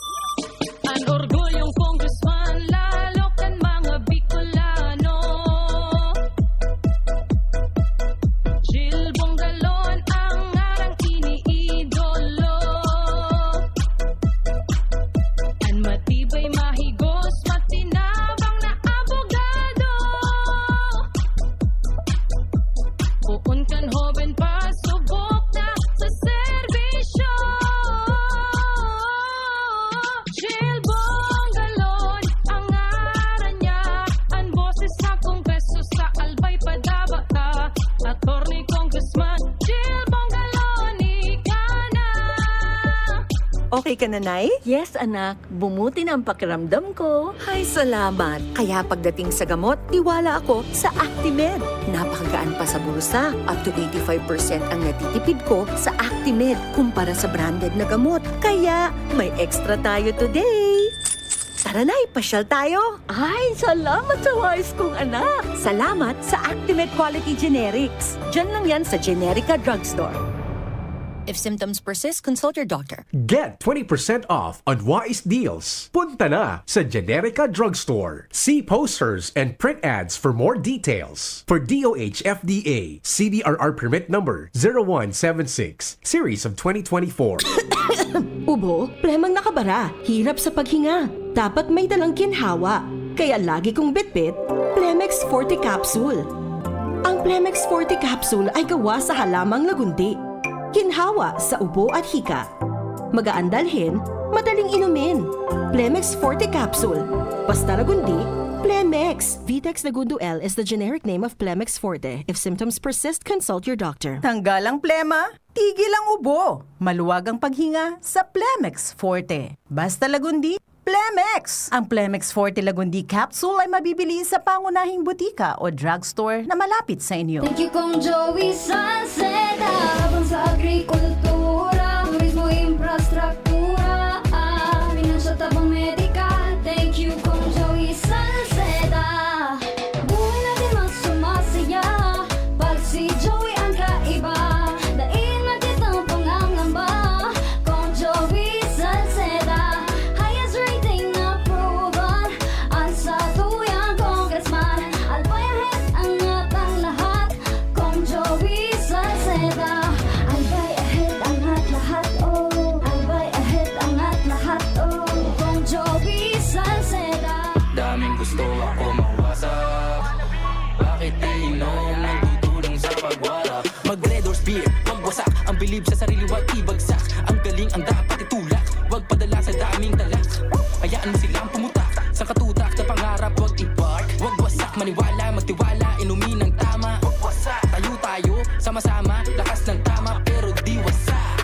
An orgulyong congressman, lalo kan mga Bicolano. Jil Bongalon ang ngarang iniidolo. An matibay, mahigos, matinabang na abogado. Poon kan hoben pa, subok na sa serbisyo. Jil Bongalon ang ngaran niya, an boses sa Kongreso sa Albay padaba ta. Attorney Congressman Jil Bongalon, ika na. Okay ka na, Nay? Yes, anak. Bumuti na ang pakiramdam ko. Ay, salamat. Kaya pagdating sa gamot, tiwala ako sa Actimed. Napakagaan pa sa bulsa. Up to eighty-five percent ang natitipid ko sa Actimed kumpara sa branded na gamot. Kaya may extra tayo today. Tara na, ipasyal tayo. Ay, salamat sa wais kong anak. Salamat sa Actimed Quality Generics. Diyan lang yan sa Generica Drugstore. If symptoms persist, consult your doctor. Get twenty percent off on Wise Deals. Punta na sa Generica Drugstore. See posters and print ads for more details. For D O H F D A, C D R R permit number zero one seven six, series of twenty twenty-four. Ubo, plemang nakabara, hirap sa paghinga. Dapat may dalang ginhawa. Kaya lagi kong bitbit, Plemex Forte Capsule. Ang Plemex Forte Capsule ay gawa sa halamang lagundi. Ginhawa sa ubo at hika. Magaan dalhin, madaling inumin. Plemex Forte Capsule. Basta Lagundi, Plemex. Vitex Lagundo L is the generic name of Plemex Forte. If symptoms persist, consult your doctor. Tanggal ang plema, tigil ang ubo, maluwag ang paghinga sa Plemex Forte. Basta Lagundi, Plemex! Ang Plemex Forte Lagundi Capsule ay mabibili sa pangunahing butika o drugstore na malapit sa inyo. Thank you, Cong Joey Salceda. Tabang sa agrikultura, turismo, infrastruktura, ah, pinansyal, tabang medikal. Thank you, Cong Joey Salceda. Buhay natin mas sumasaya pag si Joey ang kaiba. Dai na kitang pangangamba, Cong Joey Salceda. Highest rating na proven, an satuyang congressman. Albay ahead ang atang lahat, Cong Joey Salceda. Albay ahead ang Mag Red Horse Beer, magwasak. Ang bilib sa sarili, wag ibagsak. Ang galing ang dapat itulak. Wag padala sa daming talak. Hayaan mo silang pumutak. Sa katutak na pangarap, wag i-park. Wag wasak, maniwala, magtiwala. Inumin ang tama. Wag wasak. Tayo tayo, sama-sama. Lakas ng tama, pero di wasak.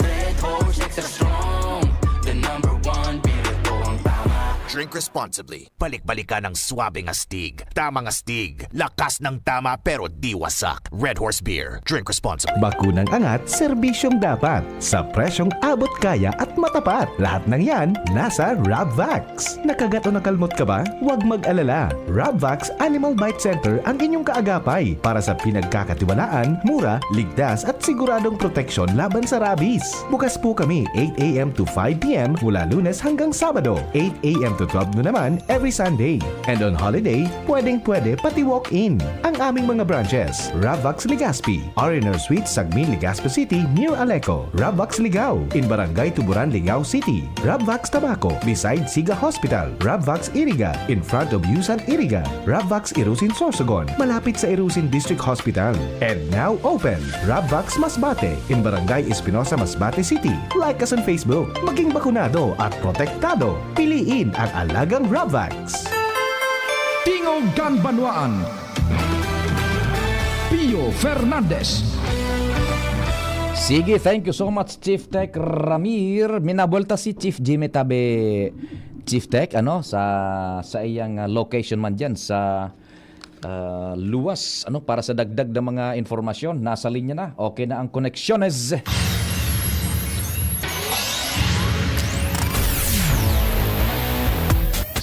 Red Horse Extra Strong, the number one beer, ito ang tama. Drink responsibly. Balik-balikan ang swabing astig. Tamang astig. Lakas ng tama pero di wasak. Red Horse Beer. Drink responsibly. Bakunang angat, serbisyong dapat. Sa presyong abot kaya at matapat. Lahat ng yan, nasa Rabvax. Nakagat o nakalmot ka ba? Huwag mag-alala. Rabvax Animal Bite Center ang inyong kaagapay para sa pinagkakatiwalaan, mura, ligtas at siguradong proteksyon laban sa rabies. Bukas po kami eight a m to five p m mula Lunes hanggang Sabado, eight a m to twelve noon naman every Sunday. And on holiday, pwedeng-pwede pati walk-in. Ang aming mga branches, Ravax Legazpi, R and R Suite, Sagmin, Legazpi City, near Aleco, Ravax Ligao, in Barangay Tuburan, Ligao City, Ravax Tabaco, beside Siga Hospital, Ravax Iriga, in front of Yusan Iriga, Ravax Irusin Sorsogon, malapit sa Irusin District Hospital. And now open, Ravax Masbate, in Barangay Espinosa, Masbate City. Like us on Facebook. Maging bakunado at protektado. Piliin ang alagang Ravax. Tingog kan Banwaan, Pio Fernandez. Sige, thank you so much, Chief Tech Ramir. Minabuelta si Chief Jimmy tabi, Chief Tech, ano, sa, sa iyang, ah, location man dyan sa, ah, luwas, ano, para sa dagdag na mga informasyon. Nasa linya na. Okay na ang koneksyones.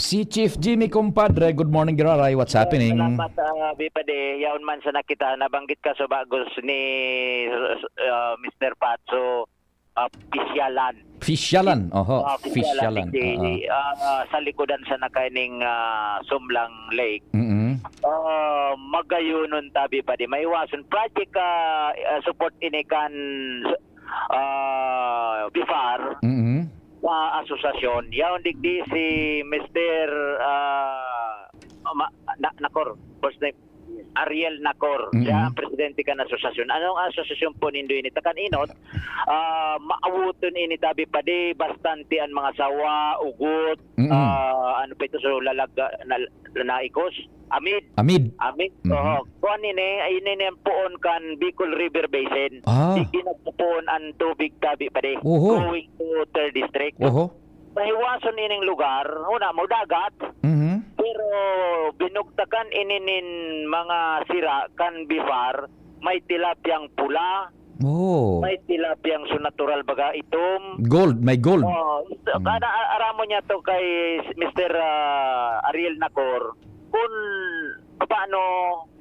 Si Chief Jimmy, kumpadre. Good morning, Giraray. What's happening? Salamat, ah, Bipade. Yaon man sa nakita, nabanggit ka sa bagos ni, ah, Mister Pat. So, ah, Pisyalan. Pisyalan, oho, Ah, Pisyalan, Pisyalan, digdi, oo. ah, sa likodan sa nakaining, ah, Sumlang Lake. Mm-mm. Ah, magayonon tabi pa di maiwason. Project, ah, ah, support ini kan, ah, BIFAR, Mm-mm. ah, asosasyon. Yaon digdi si Mister, ah, Ma-, Na-, Nakor, first name, Ariel Nakor. Mm-mm. Siya ang presidente kan asosasyon. Anong asosasyon po nindo ini? Takan inot, ah, maawoton ini tabi pa di bastante ang mga sawa, ugot, Mm-mm. ah, ano pa ito, so lalaga, na, naikos? Amid. Amid. Amid. Mhm. Oho. Kuan ini, ini ang poon kan Bicol River Basin. Ah. Di ginagpupoon ang tubig tabi pa di. Oho. Going to third district. Oho. Mahiwason ining lugar, una mo dagat. Mhm. Pero binugtakan ini nin mga sira kan BIFAR, may tilapyang pula, Oh. may tilapyang su natural baga itom. Gold, may gold. Oh, Mm. kada a-, aramo niya to kay Mister, ah, Ariel Nakor, kung paano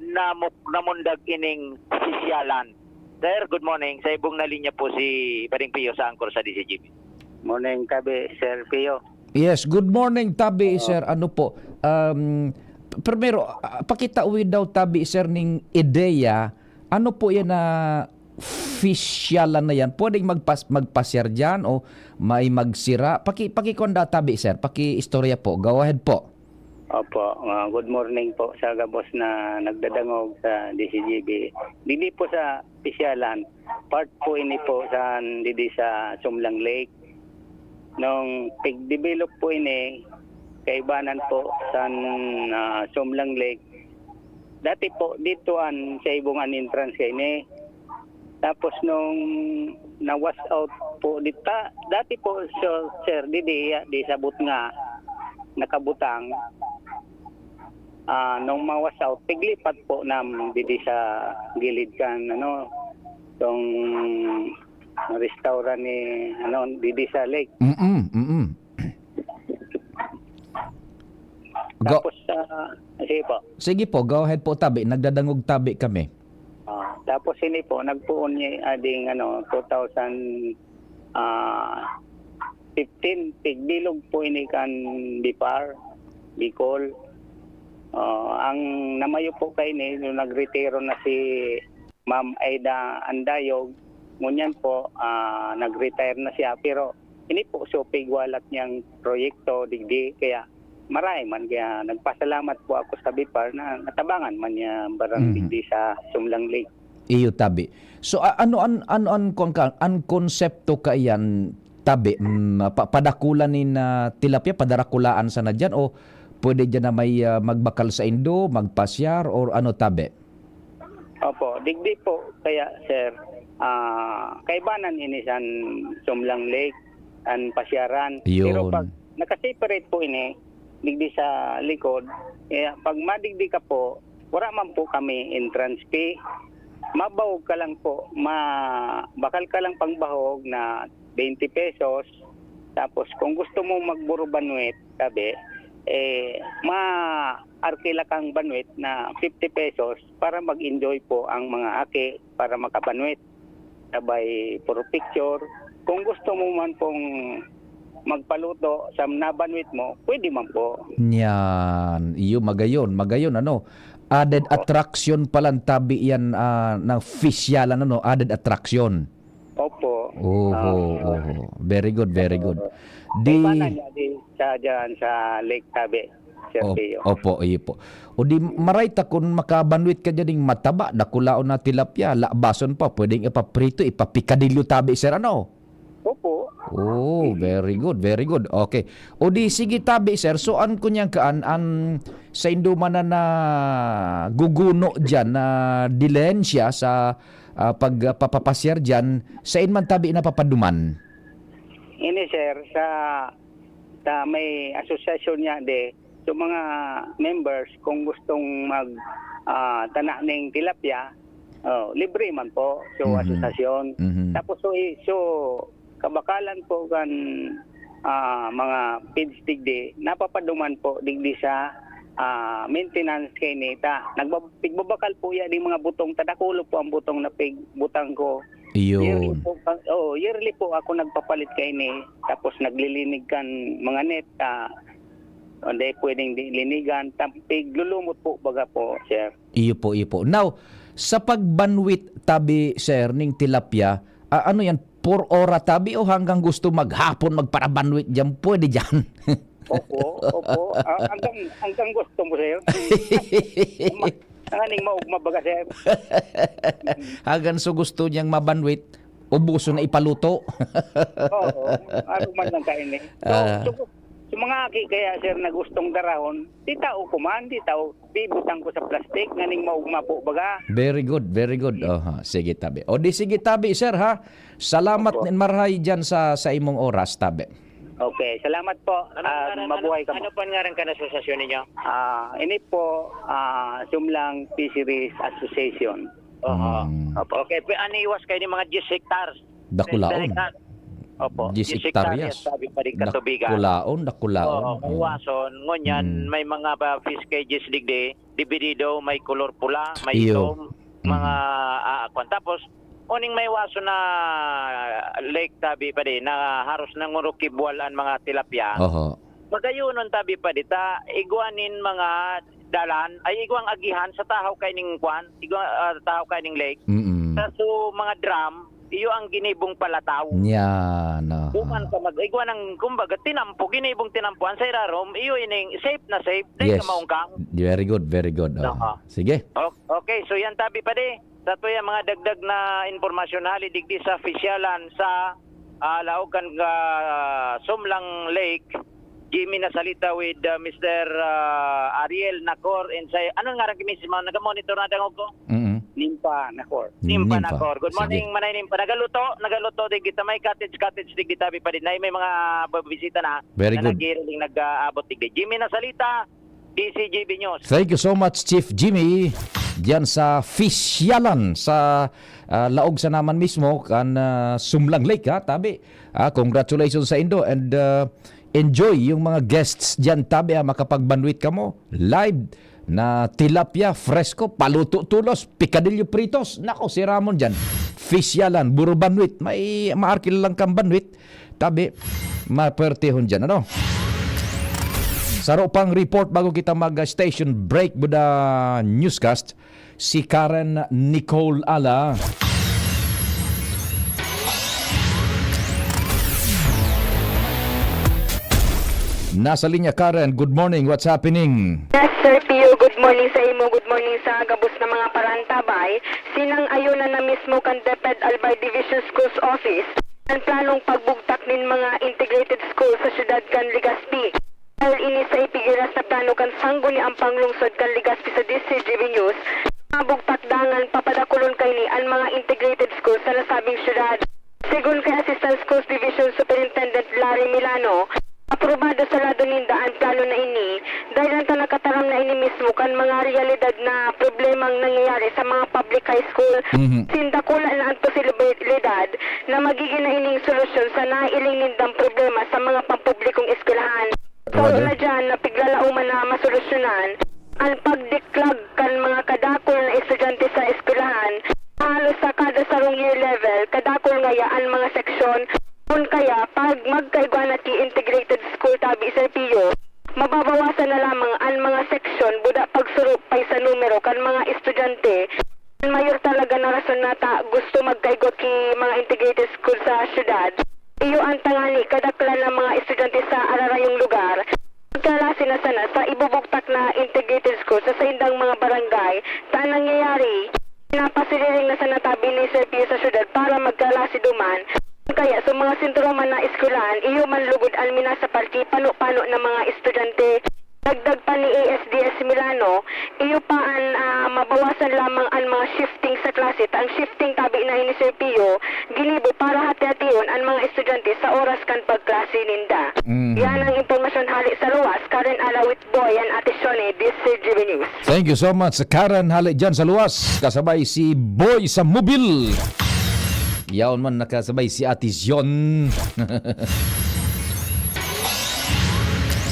namu-, namundag ining sisyalan. Sir, good morning. Sa ibong na linya po si Pading Pio sa Angkor sa D C G B. Morning, tabi, Sir Pio. Yes, good morning, tabi, Oo. sir. Ano po? Um, p-, primero, ah, pakitawid daw, tabi, sir, ning ideya. Ano po yan na fisyalan na yan? Pwedeng magpas-, magpasyar dyan o may magsira? Paki-, pakikon daw, tabi, sir. Paki-istorya po. Go ahead po. Opo, ah, good morning po sa gabos na nagdadangog sa D C G B. Dili po sa pisyalan, part po ini po sa, didi sa Sumlang Lake. Nung tig-develop po ini, kaibanan po sa, ah, Sumlang Lake. Dati po, dito an, sa ibong an entrance kaini. Tapos nung na-wash out po dita, dati po, so, sir, didi, di sabot nga nakabutang. Ah, nung ma-wash out, piglipat po nam didi sa gilid kan, ano, tong restaurant ni, ano, didi sa lake. Mm-mm, mm-mm. Go. Tapos, ah, sige po. Sige po, go ahead po, tabi. Nagdadangog tabi kami. Ah, tapos ini po, nagpoon niya ading, ano, two thousand, ah, fifteen, tigbilog po ini kan BIFAR, Bicol. Ah, ang namayo po kaini, nung nagretiro na si Ma'am Aida Andayog, ngunyan po, ah, nag-retire na siya, pero ini po, so, pigwalat niyang proyekto, digdi, kaya maray man, kaya nagpasalamat po ako sa BIFAR na natabangan man niya barang Mhm. digdi sa Sumlang Lake. Iyo, tabi. So, a-, ano an, ano an, kuwan ka, an konsepto kaiyan, tabi? Mm, pa-, padakulan nin, ah, tilapia, padarakulaan sana diyan, o pwede diyan na may, ah, magbakal saindo, magpasyar, or ano, tabi? Opo, digdi po kaya, sir, ah, kaibanan ini san Sumlang Lake, an pasyaran. Pero Yun. pag naka-separate po ini, digdi sa likod, kaya pag madigdi ka po, wala man po kami entrance fee. Mabahog ka lang po, ma-, bakal ka lang pangbahog na twenty pesos. Tapos kung gusto mo magburo banwit, sabi, eh, ma-arkila kang banwit na fifty pesos para mag-enjoy po ang mga aki para makabanwit. Sabay, puro picture. Kung gusto mo man pong magpaluto sa nabanwit mo, pwede man po. Yan. Iyo, magayon, magayon, ano. Added Opo. attraction palan tabi yan, ah, ng Fisyalan, ano, added attraction. Opo. Oho, Ah, oho. Very good, very good. Di Kaibanan niya di sa, dyan sa Lake Tabi, Sir Op-, Pio. opo, iyo po. O di, maray ta kun makabanwit ka dyan ding mataba, dakulaon na tilapia, labason pa, pwedeng ipaprito, ipapikadilyo tabi, sir, ano? Opo. Oh, Mm. very good, very good. Okay. O di, sige tabi, sir. So, an kunyang kaan, an saindo man na naguguno dyan na dilihensya sa, ah, pag, ah, papapasyar dyan, sain man tabi napapaduman? Ini, sir, sa, sa may asosasyon niya de, so mga members, kung gustong mag, ah, tana ning tilapia, oh, libre man po. So, Mhm. asosasyon. Mhm. Tapos, so, i-, so, kabakalan po kan, ah, mga feeds digdi, napapaduman po digdi sa, ah, maintenance kay nita. Nagbab-, pigbabakal po yan yung mga butong, tadakulo po ang butong na pigbutang ko. Iyon. Yearly po, ah, oo, yearly po ako nagpapalit kaini. Tapos naglilinig kan mga net, ah, hindi pwedeng di linigan. Tam-, piglulumot po, baga po, sir. Iyo po, iyo po. Now, sa pagbanwit tabi, sir, ning tilapia, ah, ano yan, por ora tabi o hanggang gusto maghapon magparabanwit diyan, pwede diyan? Opo, opo. Ah, hanggang, hanggang gusto mo, sir. Ma-, nganing maugma baga, sir. Hanggang so gusto niyang mabanwit, ubuso na ipaluto. Oo, ano man lang kain eh. So, Ah. so, so mga aki kaya, sir, na gustong darahon, di tao kuman, di tao, bibutang ko sa plastic, nganing maugma po baga. Very good, very good. Oho, sige tabi. O di sige tabi, sir, ha? Salamat Opo. nin marhay diyan sa, sa imong oras, tabi. Okay, salamat po. Ano Ah, ngaran, mabuhay ano, ka po. ano po ang ngaran kan asosasyon ninyo? Ah, ini po, ah, Sumlang Fisheries Association. Oho. Mm. Opo. Okay, pi-, ano iwas kayo ng mga diyes hectares? Dakulaon. Diyes hectares. Opo, Diyes diyes hektaryas. hektaryas, sabi pa rin katubigan. Dakulaon, dakulaon. Oo, Mm. iwason. Ngunyan, Mm. may mga ba fish cages digdi, dividido, may kolor pula, may Iyo. itom, mga, Mm. ah, kwan. Tapos, uning may waso na lake tabi pa di, na haros nangurukibwal an mga tilapia. Oho. Magayonon tabi pa di ta, igwa nin mga dalan, ay igwang agihan sa tahaw kay ning kwan, igwa, ah, tahaw kay ning lake. Mm. Sa so, mga drum, iyo ang ginibong palataw. Yan, aha. Duman ka mag-, igwa ng, kumbaga, tinampo, ginibong tinampo. Ang sa irarom, iyo ining safe na safe, dahil Yes. ka maungkang. Very good, very good. Aha. Aha. Sige. O-, okay, so yan tabi pa di. Sa tuya mga dagdag na impormasyon hali digdi sa Fisyalan sa, ah, laog kan, ah, Sumlang Lake, Jimmy Nasalita with, ah, Mister, ah, Ariel Nacor and sa, anong ngaran ki misis mo? Naga-monitor na dangog ko? Mm. Nimpa Nacor. Nimpa Nimpa. Nacor. Good Sige. morning, Manay Nimpa. Nagaluto, nagaluto digdi ta may cottage, cottage digdi tabi pa din. Ay, may mga babisita na Very na good. naghihiling, nag-aabot digdi. Jimmy Nasalita, D C G B News. Thank you so much, Chief Jimmy. Diyan sa Fisyalan, sa, ah, laog sa naman mismo, kan, ah, Sumlang Lake, ha, tabi. Ah, congratulations sa indo and, ah, enjoy yung mga guests diyan, tabi, ha, makapagbanwit kamo. Live na tilapia, fresco, paluto tulos, picadillo pritos. Nako, si Ramon diyan. Fisyalan, buro banwit. May maarkil lang kang banwit. Tabi, mapertehon diyan, ano? Saro pang report bago kita mag, ah, station break, Buda Newscast, si Karen Nicole Ala. Nasa linya, Karen. Good morning. What's happening? Yes, Sir Pio. Good morning sa imo. Good morning sa gabos na mga parantabay. Sinang-ayonan na mismo kan DepEd Albay Division Schools Office an planong pagbugtak nin mga integrated school sa siyudad kan Legazpi. Dahil ini sa ipigiras na plano kan sangguniang panglungsod kan Legazpi sa D Z G B News, mabugtak dangan papadakulon kaini an mga integrated school sa nasabing siyudad. Segun kay Assistant Schools Division Superintendent Larry Milano, aprobado sa lado ninda an plano na ini, dahil ta nakataram na ini mismo kan mga realidad na problemang nangyayari sa mga public high school. Mhm. Sinda kula na ang posibilidad na magiging na ining solusyon sa naiiling nindang problema sa mga pampublikong eskwelahan. Sa Talaga? Una dyan, napiglalauman na masolusyonan an pagdiklag kan mga kadakul na estudyante sa eskwelahan. Halos sa kada sarong year level, kadakul ngaya an mga seksyon, kun kaya, pag magkaigwa na ki integrated school tabi, Sir Pio, mababawasan na lamang an mga seksyon, buda pagsurupay sa numero kan mga estudyante. An mayor talaga na rason na ta gusto magkaigwa ki mga integrated school sa syudad. Iyo an tangani kadaklan ng mga estudyante sa ararayong lugar. Kalasi na sana sa ibubugtak na integrated school sa saindang mga barangay. Ta nangyayari, napasiriring na sana tabi ni Sir Pio sa syudad para magkalasi duman. Kaya sa mga sentro man na eskwelahan, iyo man lugod an minasapal ki pano-pano na mga estudyante. Dagdag pa ni A S D S Milano, iyo pa an, ah, mabawasan lamang an mga shifting sa klase. Ta ang shifting tabi na ini, Sir Pio, ginibo para hati-hation an mga estudyante sa oras kan pagklase ninda. Mhm. Yan ang impormasyon hali sa luwas, Karen Alawit Boy and Ate Shone, this is G B News. Thank you so much, Karen. Hali dyan sa luwas, kasabay si Boy sa Mobil. Yaon man, nakasabay si Ate Zion.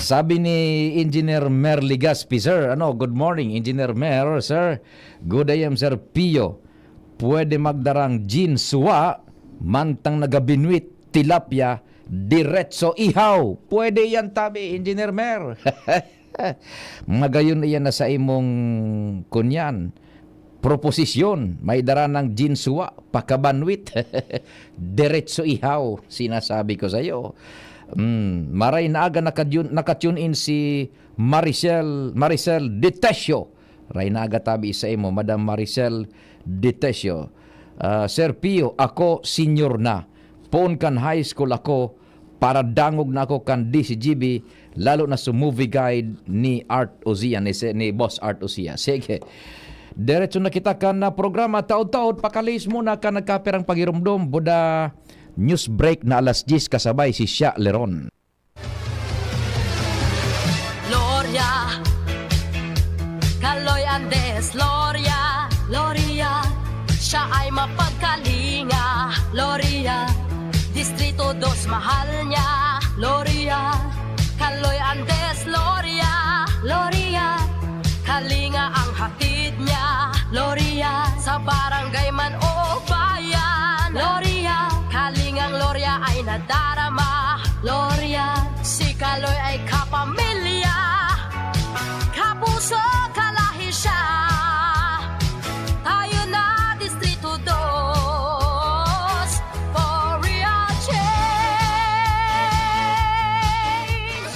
Sabi ni Engineer Mer Legaspi, "Sir, ano, good morning, Engineer Mer, sir. Good A M, Sir Pio. Pwede magdarang gin suwa, mantang nagabinwit, tilapia, diretso ihaw." Pwede yan, tabi, Engineer Mer. Magayon iyan na sa imong kunyan, proposisyon, may dara ng gin suwa, pakabanwit. Diretso ihaw, sinasabi ko sa'yo. Mm, maray na aga nakadyon-, nakatune in si Maricel, Maricel Detesio. Ray na aga tabi sa imo, Madam Maricel Detesio. Ah, Sir Pio, ako senior na. Poon kan high school ako, para dangog na ako kan D C G B, lalo na sa movie guide ni Art Ozia, ni se-, ni Boss Art Ozia. Sige. Diretso na kita kan, ah, programa. Taod-taod, pakalihis muna kan nagkapirang pagirumdom. Buda news break na alas diyes kasabay si Sha Leron. Gloria, Kaloy Andes, Gloria, Gloria, siya ay mapagkalinga, Gloria, Distrito Dos mahal niya, Gloria, Kaloy Andes, Gloria, Gloria, kalinga ang hatid niya, Gloria, sa barangay man o bayan, Gloria, kalingang Gloria ay nadarama, Gloria, si Kaloy ay kapamilya, kapuso, kalahi siya. Tayo na, Distrito Dos, for real change.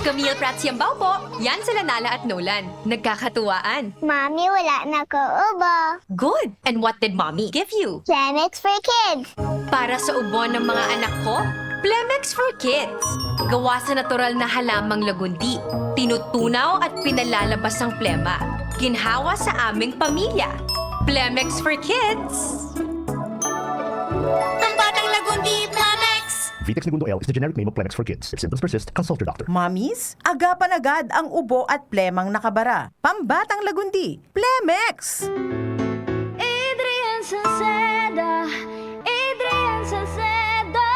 Camille Prats Yambao po. Yan sila Nala at Nolan. Nagkakatuwaan. Mami, wala na ko ubo. Good! And what did Mommy give you? Plemex for Kids. Para sa ubo ng mga anak ko, Plemex for Kids. Gawa sa natural na halamang lagundi. Tinutunaw at pinalalabas ang plema. Ginhawa sa aming pamilya. Plemex for Kids. Ang batang lagundi, Plemex! Vitex Negundo L is the generic name of Plemex for Kids. If symptoms persist, consult your doctor. Mommies, agapan agad ang ubo at plemang nakabara. Pambatang lagundi, Plemex! Adrian Salceda, Adrian Salceda.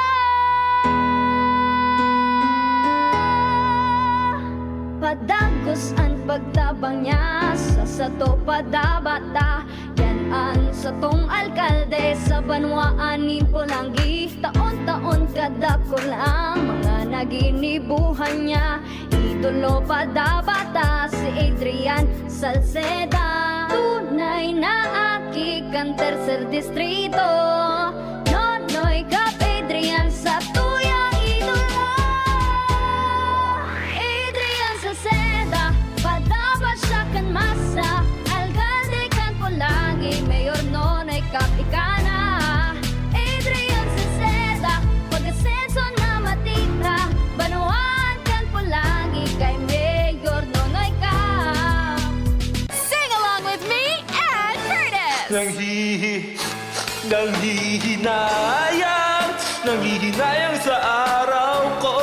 Padagos an pagtabang niya, sa sato padabata. Yan an satong alkalde sa banwaan nin Polangui. Taon-taon kadakul ang mga naginibuhan niya. Idolo pa dapat ta si Adrian Salceda. Tunay na aki kan Tercer Distrito. Nonoy Kap Adrian, satuyang idolo. Adrian Salceda, padabad siya kan masa. Alkalde kan Polangui, Mayor Nonoy Kap Nanghihinayang, nanghihinayang sa araw ko.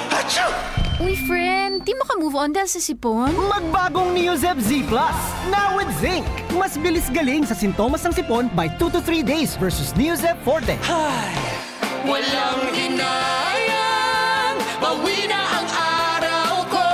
Achoo! Uy, friend, di mo ka move on dahil sa sipon? Magbagong Neozep Z Plus, now with zinc. Mas bilis galing sa sintomas ng sipon by two to three days versus Neozep Forte. Hay! Walang hinayang, bawi na ang araw ko.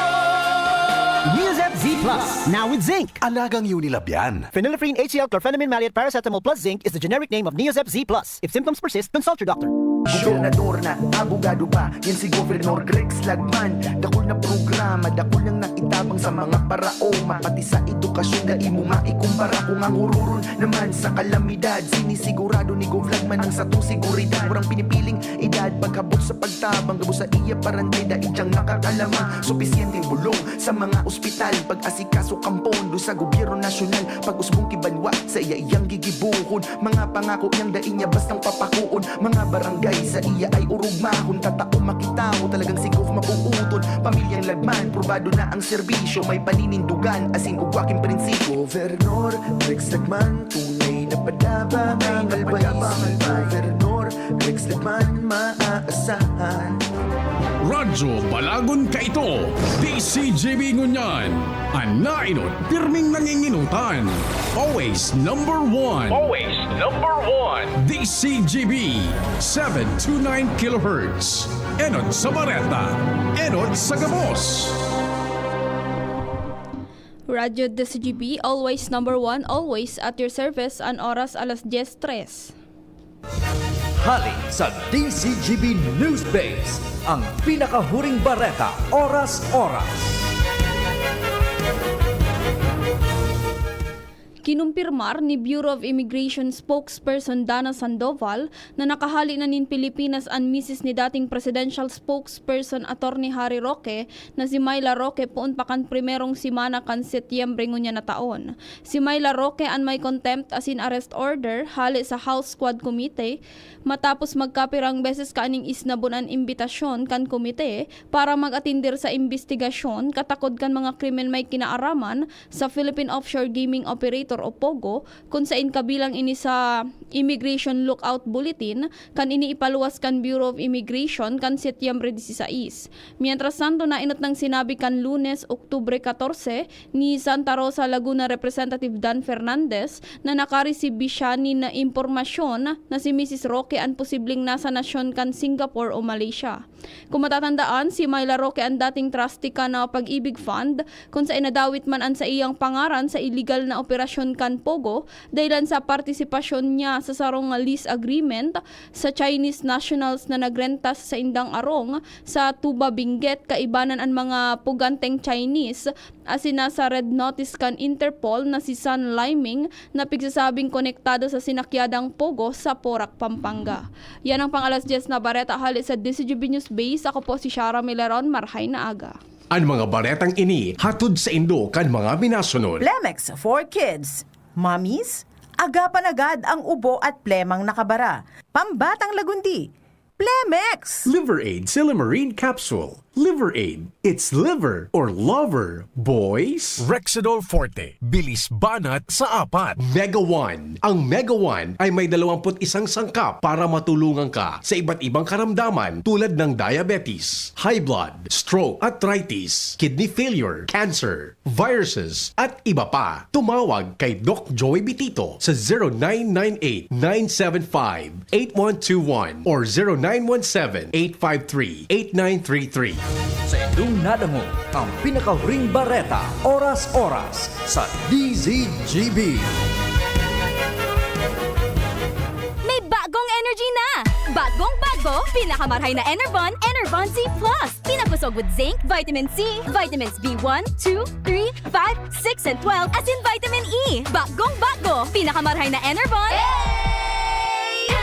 Neozep Z Plus, now with zinc. Alagang Unilab yan. Phenylephrine, H C L, chlorphenamine maleate, paracetamol plus zinc is the generic name of Neozep Z Plus. If symptoms persist, consult your doctor. Gobernador na, abogado pa, yan si Governor Rex Lagman. Dakul na programa, dakul niyang naitabang sa mga paraoma, pati sa edukasyon, dai mo maikumpara. Kung ang hururon naman sa kalamidad, sinisigurado ni Gov Lagman ang satong seguridad. Walang pinipiling edad, pagkabot sa pagtabang, gabos sa iya parantay, dai diyang makakalama. Supisyenteng bulong sa mga ospital, pag-asikaso kan pondo sa gobyerno nasyonal, pag-usbong ki banwa, saiya iyang gigibohon. Mga pangako niyang dai niya bastang papakoon. Mga barangay saiya ay orog mahon, tatao makitawo, talagang si Gov mabubuton. Pamilyang Lagman, probado na ang serbisyo, may paninindugan, asin ugwa king prinsipyo. Gobernador Rex Lagman, tunay na padaba ang always. Gobernador Rex Lagman, maaasahan. Radyo Balagon kaito, D C G B ngunyan. An naenot, pirming nanginginutan. Always number one. Always number one. D C G B, seven two nine kilohertz. Enot sa bareta, enot sa gabos. Radyo D C G B, always number one, always at your service, an oras alas dyes tres. Hali sa D C G B News Base, ang pinakahuring bareta, oras-oras. Kinumpirmar ni Bureau of Immigration spokesperson Dana Sandoval na nakahali na nin Pilipinas an misis ni dating presidential spokesperson Attorney Harry Roque na si Myla Roque poon pa kan primerong semana kan Setyembre ngunyan na taon. Si Myla Roque an may contempt asin arrest order hale sa House Squad Committee matapos magkapirang beses kaining isnabon an imbitasyon kan komite para mag-atindir sa imbestigasyon katakod kan mga krimen may kinaaraman sa Philippine Offshore Gaming Operator o POGO, kun sain kabilang ini sa Immigration Lookout Bulletin kan ini ipaluwas kan Bureau of Immigration kan Setyembre disisais. Mientras tanto, naenot nang sinabi kan Lunes, Oktubre katorse, ni Santa Rosa, Laguna Representative Dan Fernandez na nakaresibi siya nin impormasyon na si Misis Roque an posibleng nasa nasyon kan Singapore o Malaysia. Kung matatandaan, si Myla Roque an dating trustee kan Pag-ibig Fund, kun sain nadawit man an saiyang pangaran sa iligal na operasyon kan POGO, dahilan sa partisipasyon niya sa sarong lease agreement sa Chinese nationals na nagrenta sa saindang arong sa Tuba Benguet, kaibanan an mga puganteng Chinese, asin nasa red notice kan Interpol na si San Laiming na pigsasabing konektado sa sinakyadang POGO sa Porac, Pampanga. Yan ang pang-alas dyes na bareta hale sa D C G B News Base. Ako po si Shara Mileron. Marhay na aga. An mga baretang ini hatod saindo kan mga minasunod. Plemex for Kids. Mommies, agapan agad ang ubo at plemang nakabara. Pambatang lagundi, Plemex! Liver Aid Silymarin Capsule. Liver Aid. It's liver or lover, boys. Rexidol Forte. Bilis banat sa apat. Mega One. Ang Mega One ay may dalawampu't isang sangkap para matulungan ka sa iba't ibang karamdaman tulad ng diabetes, high blood, stroke, arthritis, kidney failure, cancer, viruses, at iba pa. Tumawag kay Doc Joey Bitito sa zero nine nine eight, nine seven five, eight one two one or zero nine one seven, eight five three, eight nine three three. Sa indong nadangog ang pinakahuring bareta, oras-oras, sa D Z G B. May bagong energy na! Bagong bago, pinakamarhay na Enervon, Enervon Z Plus. Pinagkusog with zinc, vitamin C, vitamins B one, two, three, five, six, and twelve, asin vitamin E. Bagong bago, pinakamarhay na Enervon.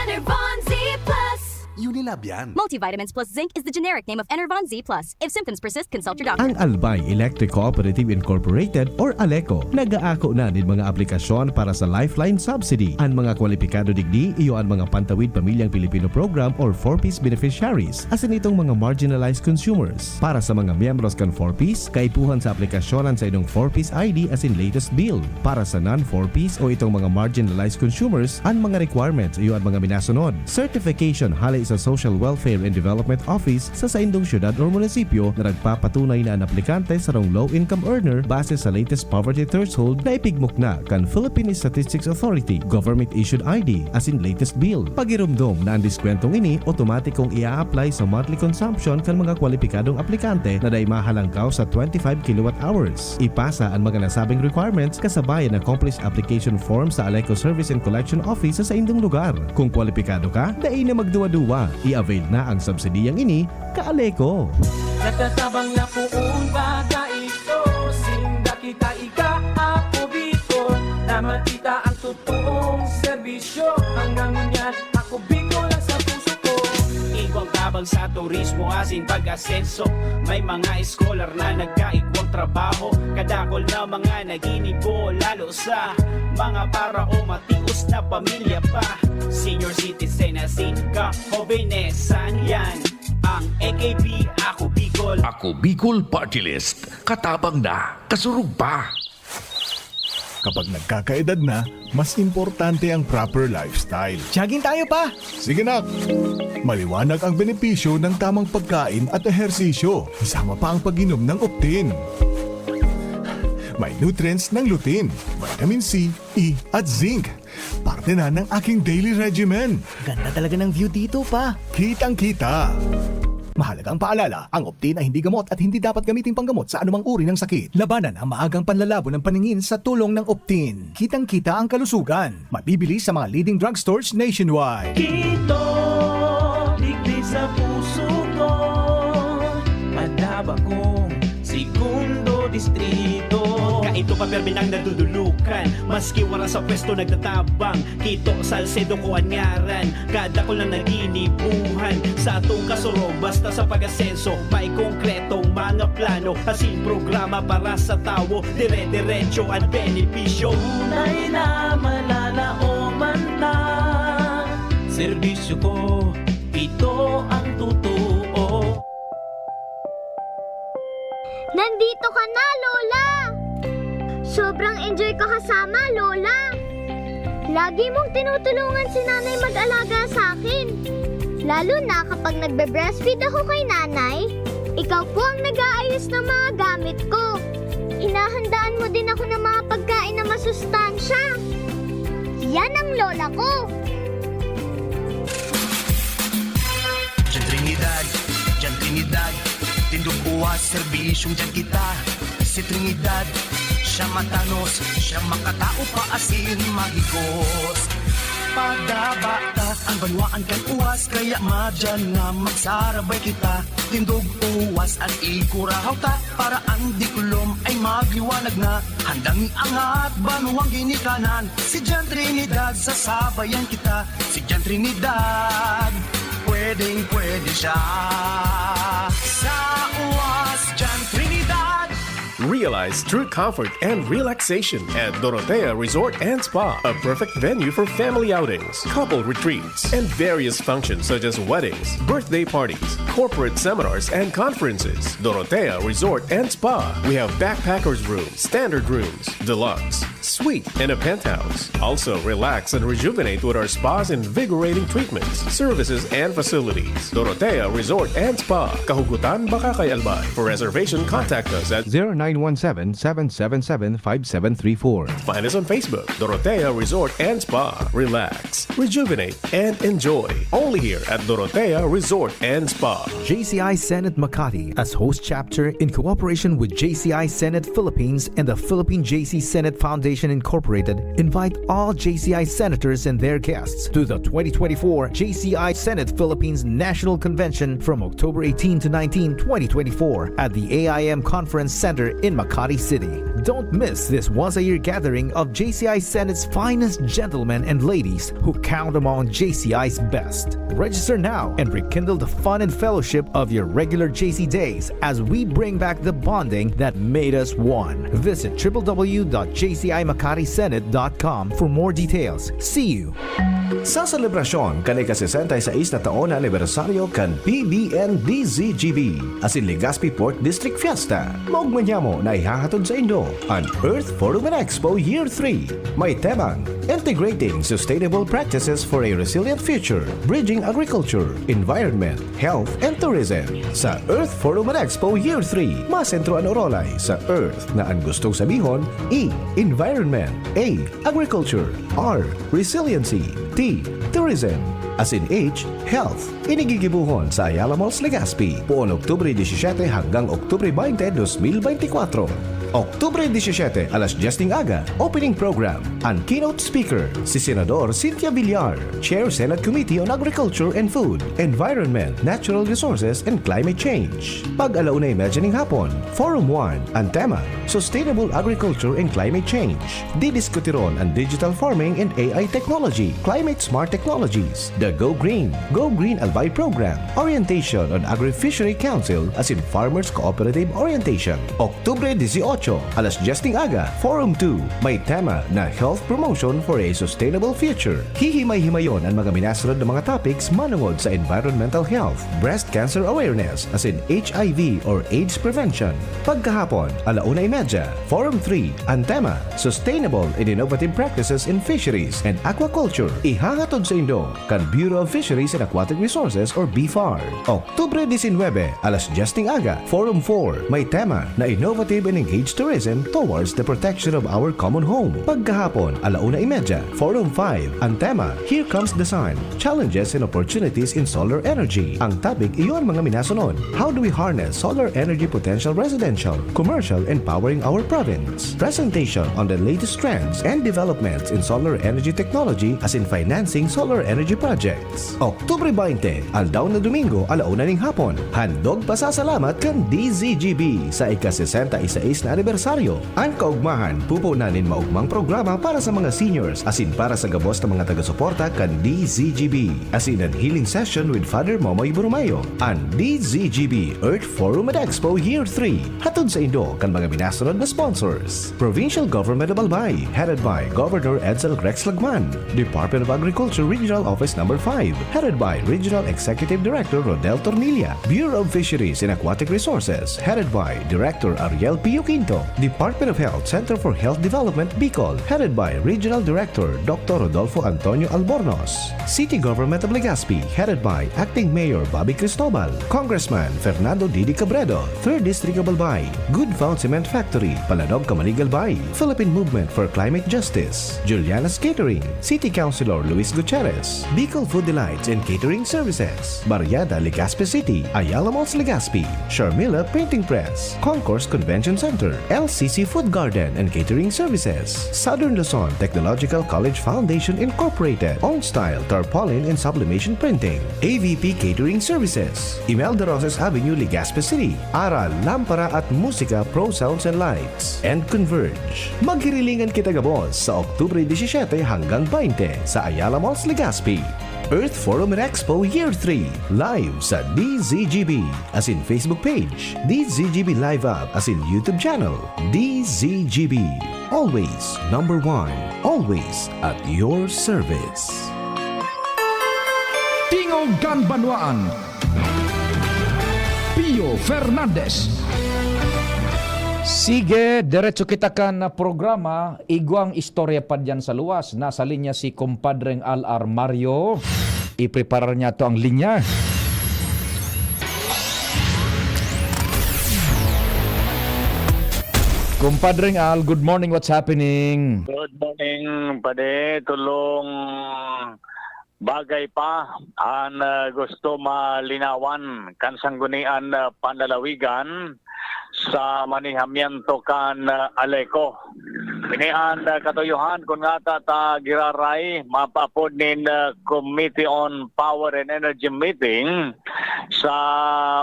Enervon Z Plus. Unil- Nabyan. Multivitamins plus zinc is the generic name of Enervon Z plus. If symptoms persist, consult your doctor. Ang Albay Electric Cooperative Incorporated or ALECO nag-aako na nin mga aplikasyon para sa Lifeline Subsidy. An mga kwalipikado digdi iyo an mga Pantawid Pamilyang Pilipino Program or four Ps beneficiaries, asin itong mga marginalized consumers. Para sa mga miyembros kan four Ps, kaipuhan sa aplikasyon an saindong four Ps I D asin latest bill. Para sa non-four Ps o itong mga marginalized consumers, an mga requirements iyo an mga minasunod: certification hale sa Social Welfare and Development Office sa saindong syudad or munisipyo na nagpapatunay na an aplikante sarong low-income earner base sa latest poverty threshold na ipigmukna kan Philippine Statistics Authority, government-issued I D, asin latest bill. Pagiromdom na an diskwentong ini otomatikong ia-apply sa monthly consumption kan mga kwalipikadong aplikante na dai mahalangkaw sa twenty-five kilowatt hours. Ipasa an mga nasabing requirements kasabay an accomplished application form sa ALECO Service and Collection Office sa saindong lugar. Kung kwalipikado ka, dai na magduwa-duwa. I-avail na ang subsidiyang ini, ka-ALECO! Natatabang na poon baga ito, sinda kita ika ako Bicol, na makita ang totoong serbisyo. Hanggang ngunyan, ako Bicol ang sa puso ko. Igwang tabang sa turismo asin pag-asenso. May mga scholar na nagkaigwang trabaho. Kadakol na mga naginibo, lalo sa mga para o matios na pamilya pa. Senior citizen asin kahobenesan, yan ang A K P Ako Bicol. Ako Bicol Party List. Katabang na, kasurog pa. Kapag nagkakaedad na, mas importante ang proper lifestyle. Jogging tayo pa! Sige nak! Maliwanag ang benepisyo ng tamang pagkain at ehersisyo, kasama pa ang pag-inom ng Optin. May nutrients ng lutein, vitamin C, E at zinc. Parte na ng aking daily regimen. Ganda talaga ng view dito, pa. Kitang-kita. Mahalagang paalala, ang Optin ay hindi gamot at hindi dapat gamitin panggamot sa anumang uri ng sakit. Labanan ang maagang panlalabo ng paningin sa tulong ng Optin. Kitang-kita ang kalusugan. Mabibili sa mga leading drugstores nationwide. Kito, digdi sa puso ko, madaba kong segundo distrito. Kaito pa permi nang nadudulukan, maski wala sa pwesto nagtatabang. Kito, Salcedo ko an ngaran, kadakol na naginibuhan. Sa atong kasurog, basta sa pag-asenso, may konkretong mga plano, asin programa para sa tawo, dire-diretso an benepisyo. Tunay na malalaoman ta, serbisyo ko, ito ang totoo. Nandito ka na, Lola! Sobrang enjoy ko kasama, Lola! Lagi mong tinutulungan si Nanay mag-alaga sa akin. Lalo na kapag nagbe-breastfeed ako kay Nanay, ikaw po ang nag-aayos ng mga gamit ko. Hinahandaan mo din ako ng mga pagkain na masustansya. Yan ang lola ko! Diyan Trinidad, diyan Trinidad, tindog uwas, serbisyong diyan kita. Si Trinidad, siya matanos, siya makatao pa asin mahigos. Padaba ta an banwaan kan uwas, kaya madyan nga magsarabay kita. Tindog uwas an ikurahaw ta, para an diklom ay magliwanag na. Handang iangat banwang ginikanan, si Jan Trinidad, sasabayan kita. Si Jan Trinidad, pwedeng pwede siya. Sa uwas, Jan Trinidad. Realize true comfort and relaxation at Dorotea Resort and Spa, a perfect venue for family outings, couple retreats, and various functions such as weddings, birthday parties, corporate seminars, and conferences. Dorotea Resort and Spa. We have backpackers room, standard rooms, deluxe, suite, and a penthouse. Also, relax and rejuvenate with our spa's invigorating treatments, services, and facilities. Dorotea Resort and Spa, Kahugutan, Bacacay, Albay. For reservation, contact us at zero nine one seven, seven seven seven, five seven three four. Find us on Facebook, Dorotea Resort and Spa. Relax, rejuvenate, and enjoy. Only here at Dorotea Resort and Spa. J C I Senate Makati as host chapter in cooperation with J C I Senate Philippines and the Philippine J C Senate Foundation Incorporated invite all J C I senators and their guests to the twenty twenty-four J C I Senate Philippines National Convention from October eighteen to nineteen, twenty twenty-four, at the A I M Conference Center in Makati City. Don't miss this once-a-year gathering of J C I Senate's finest gentlemen and ladies who count among J C I's best. Register now and rekindle the fun and fellowship of your regular J C days as we bring back the bonding that made us one. Visit triple W dot J C I Makati Senate dot com for more details. See you! Sa selebrasyon kan ika-sesenta y seis na taon na anibersaryo kan P B N D Z G B, asin Legazpi Port District Fiesta, maogma niamo na ihahatod saindo an Earth Forum and Expo Year three. May temang Integrating Sustainable Practices for a Resilient Future, Bridging Agriculture, Environment, Health, and Tourism. Sa Earth Forum and Expo Year three, masentro an orolay sa Earth, na an gustong sabihon, E, Environment, A, Agriculture, R, Resiliency, T, Tourism, asin H, Health. Ini gigibohon sa Ayala Malls, Legazpi, poon Oktubre disisete hanggang Oktubre baynte, dos mil baynte kwatro. Oktubre disisete, alas dyes ning aga, opening program. An keynote speaker, si Senador Cynthia Villar, Chair Senate Committee on Agriculture and Food, Environment, Natural Resources, and Climate Change. Pag-alauna y medya ning hapon, Forum one, an tema, Sustainable Agriculture and Climate Change. Didiskutiron an digital farming and A I technology, climate smart technologies, the Go Green, Go Green Albay Program, orientation on Agri-Fishery Council asin Farmers Cooperative Orientation. Oktubre dieciocho, alas dyes ning aga, Forum two, may tema na Health Promotion for a Sustainable Future. Hihimay-himayon an mga minasunod na mga topics manongod sa environmental health, breast cancer awareness, asin H I V or AIDS prevention. Pagkahapon, alauna y medya, Forum three, an tema, Sustainable and Innovative Practices in Fisheries and Aquaculture. Ihahatod saindo kan Bureau of Fisheries and Aquatic Resources or BFAR. Oktubre diecinuebe, alas dyes ning aga, Forum four, may tema na Innovative and Engaged Tourism Towards the Protection of Our Common Home. Pagkahapon, alauna y medya, Forum five, an tema, Here Comes the Sun, Challenges and Opportunities in Solar Energy. Ang topic iyo an mga minasunod, How do we harness solar energy potential residential, commercial, and powering our province? Presentation on the latest trends and developments in solar energy technology asin financing solar energy projects. Oktubre baynte, aldaw na Domingo, alauna ning hapon. Handog pasasalamat kan D Z G B sa ika-sesenta y seis na anibersaryo. An kaogmahan, pupunan nin maogmang programa para sa mga seniors asin para sa gabos na mga taga-suporta kan D Z G B, asin an healing session with Father Momoy Borromeo. An D Z G B Earth Forum and Expo Year three, hatod saindo kan mga minasunod na sponsors: Provincial Government of Albay, headed by Governor Edsel Rex Lagman; Department of Agriculture Regional Office Number five, headed by Regional Executive Director Rodel Tornilla; Bureau of Fisheries and Aquatic Resources, headed by Director Ariel Pio Quinto; Department of Health Center for Health Development Bicol, headed by Regional Director Doctor Rodolfo Antonio Albornoz; City Government of Legazpi, headed by Acting Mayor Bobby Cristobal; Congressman Fernando Didi Cabredo, Third District of Albay; Good Found Cement Factory, Palanog, Camalig, Albay; Philippine Movement for Climate Justice; Juliana's Catering; City Councilor Luis Gutierrez; Bicol Food Delights and Catering Services; Barriada, Legazpi City; Ayala Malls, Legazpi; Sharmila Printing Press; Concourse Convention Center; L C C Food Garden and Catering Services; Southern Luzon Technological College Foundation Incorporated; Own Style Tarpaulin and Sublimation Printing; A V P Catering Services; Imelda Roses Avenue, Legazpi City; Ara, Lampara at Musika Pro Sounds and Lights; and Converge. Maghirilingan kita gabos sa Oktubre disisete hanggang baynte sa Ayala Malls, Legazpi. Earth Forum and Expo Year three, live sa D Z G B, asin Facebook page, D Z G B Live App, asin YouTube channel, D Z G B. Always number one, always at your service. Tingog kan Banwaan, Pio Fernandez. Sige, diretso kita kan programa. Igwang istorya pa diyan sa luwas. Nasa linya si Kumpadreng Al Armario. Ipreparar niya to ang linya. Kumpadreng Al, good morning. What's happening? Good morning, padi. Tulong bagay pa an, ah, gusto malinawan kan Sanggunian, ah, Panlalawigan sa manihamiento kan, ah, Aleco. Ini an, ah, katuyohan kun ngata ta giraray mapaapod nin, ah, Committee on Power and Energy meeting sa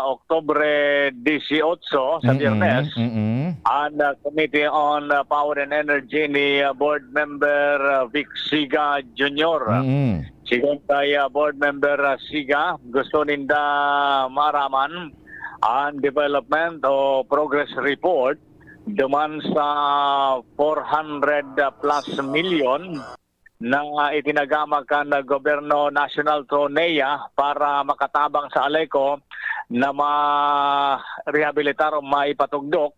Oktubre dieciocho, sa Mm-mm, Biyernes. mm-mm. An, ah, Committee on, ah, Power and Energy ni, ah, Board Member, ah, Vic Siga Junior. Mm-mm. Sigon kay, ah, Board Member, ah, Siga, gusto ninda maaraman an development o progress report duman sa four hundred plus million na itinagama kan gobyerno nasyonal to NEA para makatabang sa Aleco na ma-rehabilitar o maipatugdok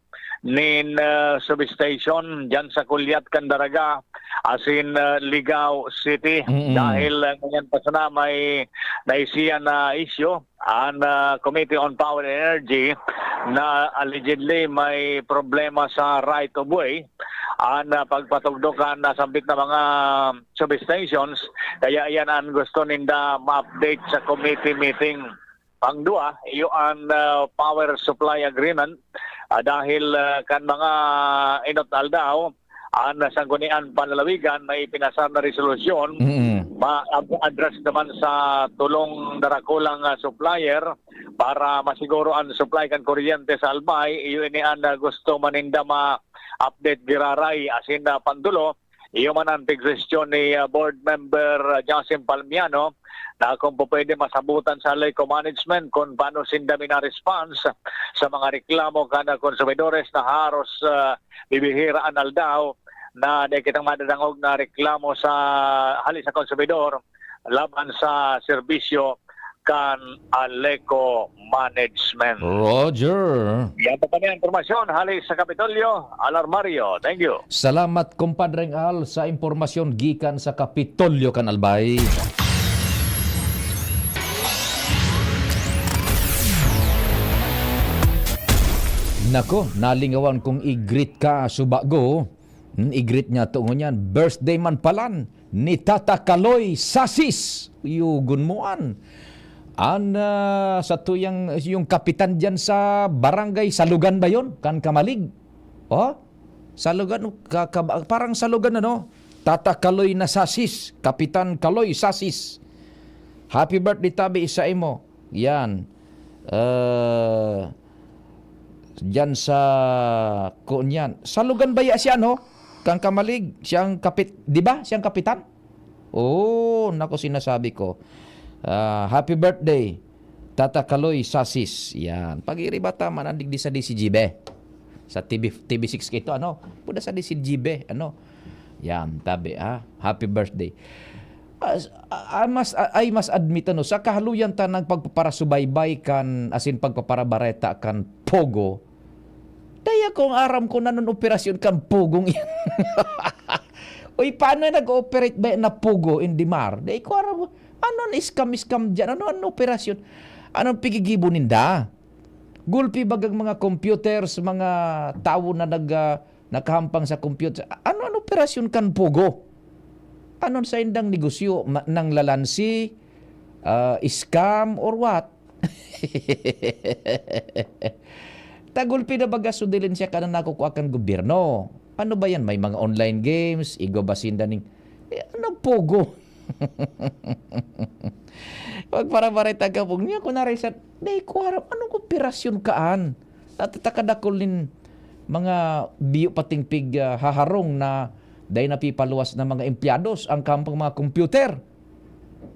nin, ah, substation diyan sa Kulyat kan Daraga asin, ah, Ligao City. Mm-mm. Dahil, ah, ngunyan pa sana may naisiyan na isyu an, ah, Committee on Power and Energy na allegedly may problema sa right of way an, ah, pagpatugdok kan nasambit na mga substations. Kaya iyan an gusto ninda ma-update sa committee meeting. Pangduwa, iyo an, ah, power supply agreement, ah, dahil, ah, kan mga inot aldaw, an Sangguniang Panlalawigan may pinasar na resolusyon Mm-mm. ma-address naman sa tolong darakulang, ah, supplier para masiguro an supply kan kuryente sa Albay. Iyo ini an, ah, gusto man ninda ma-update giraray asin, ah, pandulo, iyo man an tigsuhestyon ni, ah, Board Member, ah, Justin Palmiano na kung po pwede masabutan sa Aleco Management kung paano sinda mina-response sa mga reklamo kan, ah, konsumidores na haros, ah, bibihira an aldaw na dai kitang madadangog na reklamo sa hali sa konsumidor laban sa serbisyo kan Aleco Management. Roger. Yan po kami ang impormasyon hali sa Kapitolyo, Alarmario. Thank you. Salamat, Compadreng Al, sa impormasyon gikan sa Kapitolyo kan Albay. Nako, nalingawan kong i-greet ka, subago. Hmm, i-greet niya to ngunyan. Birthday man palan ni Tata Kaloy Sasis. Yugon mo an. An, ah, sa tuyang, yung kapitan diyan sa barangay, Salugan ba yun? Kan Kamalig? Oh? Salugan, ka, ka, parang Salugan, ano? Tata Kaloy na Sasis. Kapitan Kaloy Sasis. Happy birthday, tabi, sa imo. Yan. Ah, diyan sa, kun yan. Salugan baya siya, no? Kan Kamalig, siyang kapit-, di ba? Siyang kapitan? Oo, naku, sinasabi ko. Ah, happy birthday, Tata Kaloy Sasis. Yan. Pag-iriba ta man, an digdi sa D C G B. Sa T V, T V six ka ito, ano? Puda sa D C G B, ano? Yan, tabi, ha? Happy birthday. As, I must, I must admit, ano, sa kahaluyan ta ng pagpaparasubaybay kan, asin pagpaparabareta kan Pogo, dai akong aram kung anon operasyon kan Pogong iyan. Uy, paano nag-ooperate ba na Pogo in Dimar? Dai ko aram. Anon scam-scam diyan? Ano an operasyon? Anong pigigibo ninda? Gulpi bagang mga computers, mga tawo na nag, ah, nakahampang sa computer. Ano an operasyon kan Pogo? Anon saindang negosyo? Ma-, nanglalansi? Ah, scam or what? Tagulpi na baga sudilen siya ka na nakukua kan gobyerno. Ano ba yan? May mga online games, igwa ba sinda ning, eh, ano, Pogo? Magparabareta ka, Pog. Niya, kunwari sa, dai ko aram, anong operasyon kaan? Natatakadakol nin mga biyo pating pig, ah, haharong na dai napipaluwas na mga empleyados ang kampang mga computer.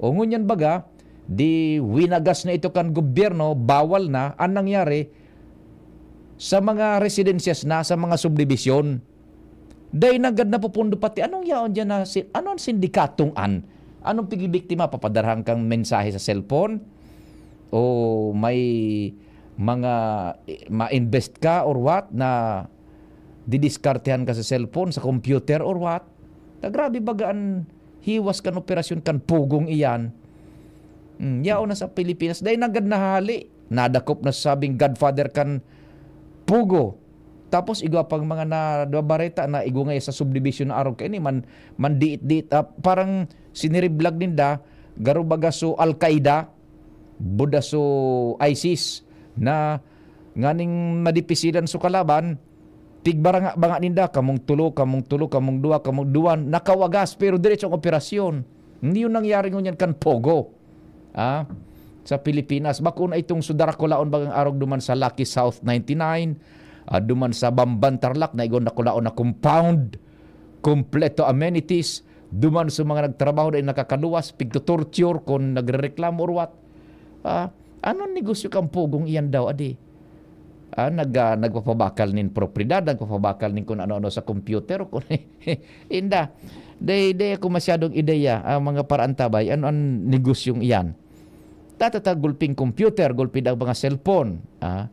O ngunyan baga, di winagas na ito kan gobyerno, bawal na, an nangyari sa mga residensyas na, sa mga subdibisyon. Dai nanggad napupundo pati, anong yaon diyan na si, ano an sindikatong an? Anong pigibiktima? Papadarahan kang mensahe sa cellphone? O may mga, eh, ma-invest ka or what na didiskartehan ka sa cellphone, sa computer or what? Na grabe baga an hiwas kan operasyon kan Pogong iyan. Hmm, yaon na sa Pilipinas, dai nanggad nahali. Nadakop na sa sabing godfather kan Pogo. Tapos igwa pang mga nababareta na igwa ngaya sa subdivision na arog kaini, man, mandiit-diit, ah, parang siniriblag ninda, garo baga so Al-Qaeda, buda so ISIS, na nganing madipisilan so kalaban, tigbaranga-banga ninda, kamong tulo, kamong tulo, kamong duwa, kamong duwa, nakawagas, pero diretso ang operasyon. Hindi yun nangyari ngunyan kan Pogo. Ah, sa Pilipinas. Bakuna itong so darakulaon bagang arog duman sa Lucky South ninety-nine, ah, duman sa Bamban Tarlac, na igwa dakulaon na compound, kompleto amenities, duman sa mga nagtrabaho na nakakaluwas, pigto-torture kung nagrereklamo or what. Ah, anong negosyo kang Pogong iyan daw, adi? Ah, nag-, ah, nagpapabakal nin propiedad, nagpapabakal nin kung ano-ano sa computer, kung inda. Dai, dai ako masyadong ideya, ah, mga paraantabay, ano ang negosyong iyan? Tatata, gulping computer, gulpi daw mga cellphone, ah.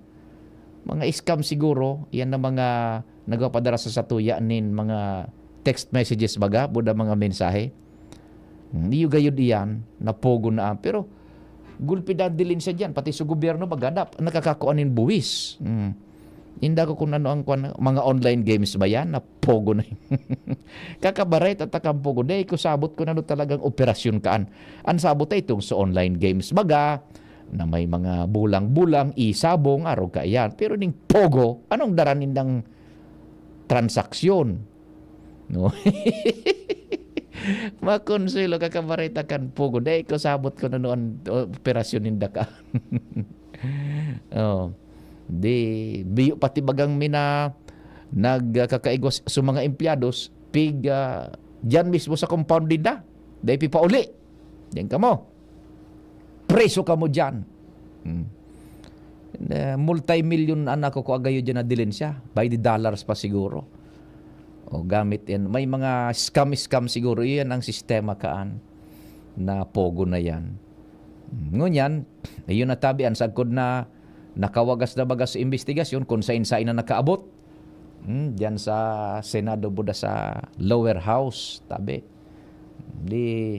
Mga scam siguro, iyan na mga nagpapadara sa satuya nin mga text messages baga, buda mga mensahe. Hmm, iyo gayud iyan, na Pogo na, pero gulpi na ang dilin siya diyan, pati sa gobyerno baga, dap-, nakakakua nin buwis. Hmm. Inda ko kung ano ang kwan, mga online games ba yan? Na Pogo na yun. Kakabaret at takang Pogo. Dai ko sabot kung ano talagang operasyon kaan. Ang sabot ay itong sa online games baga, na may mga bulang-bulang, isabong, arog ka iyan. Pero ning Pogo, anong dara nindang transaksyon? No? Makonsuelo, kakabaret, takan Pogo. Dai ko sabot kung ano ang operasyon ninda ka. Oh. Di, biyo pati bagang mina nagkakaigwa sa mga empleyados, pig, ah, diyan mismo sa compound ninda. Dai pipauli. Diyan kamo. Preso kamo diyan. Hmm. Eh, multi-million an nakukua gayud diyan na dilin siya. By the dollars pa siguro. O gamit yan. May mga scam-scam siguro. Iyan ang sistema kaan na Pogo na yan. Hmm. Ngunyan, iyon natabi, an sagkod na nakawagas na baga sa imbestigasyon kung sain-sain na nakaabot. Hmm, diyan sa Senado, buda sa lower house, tabi. Di,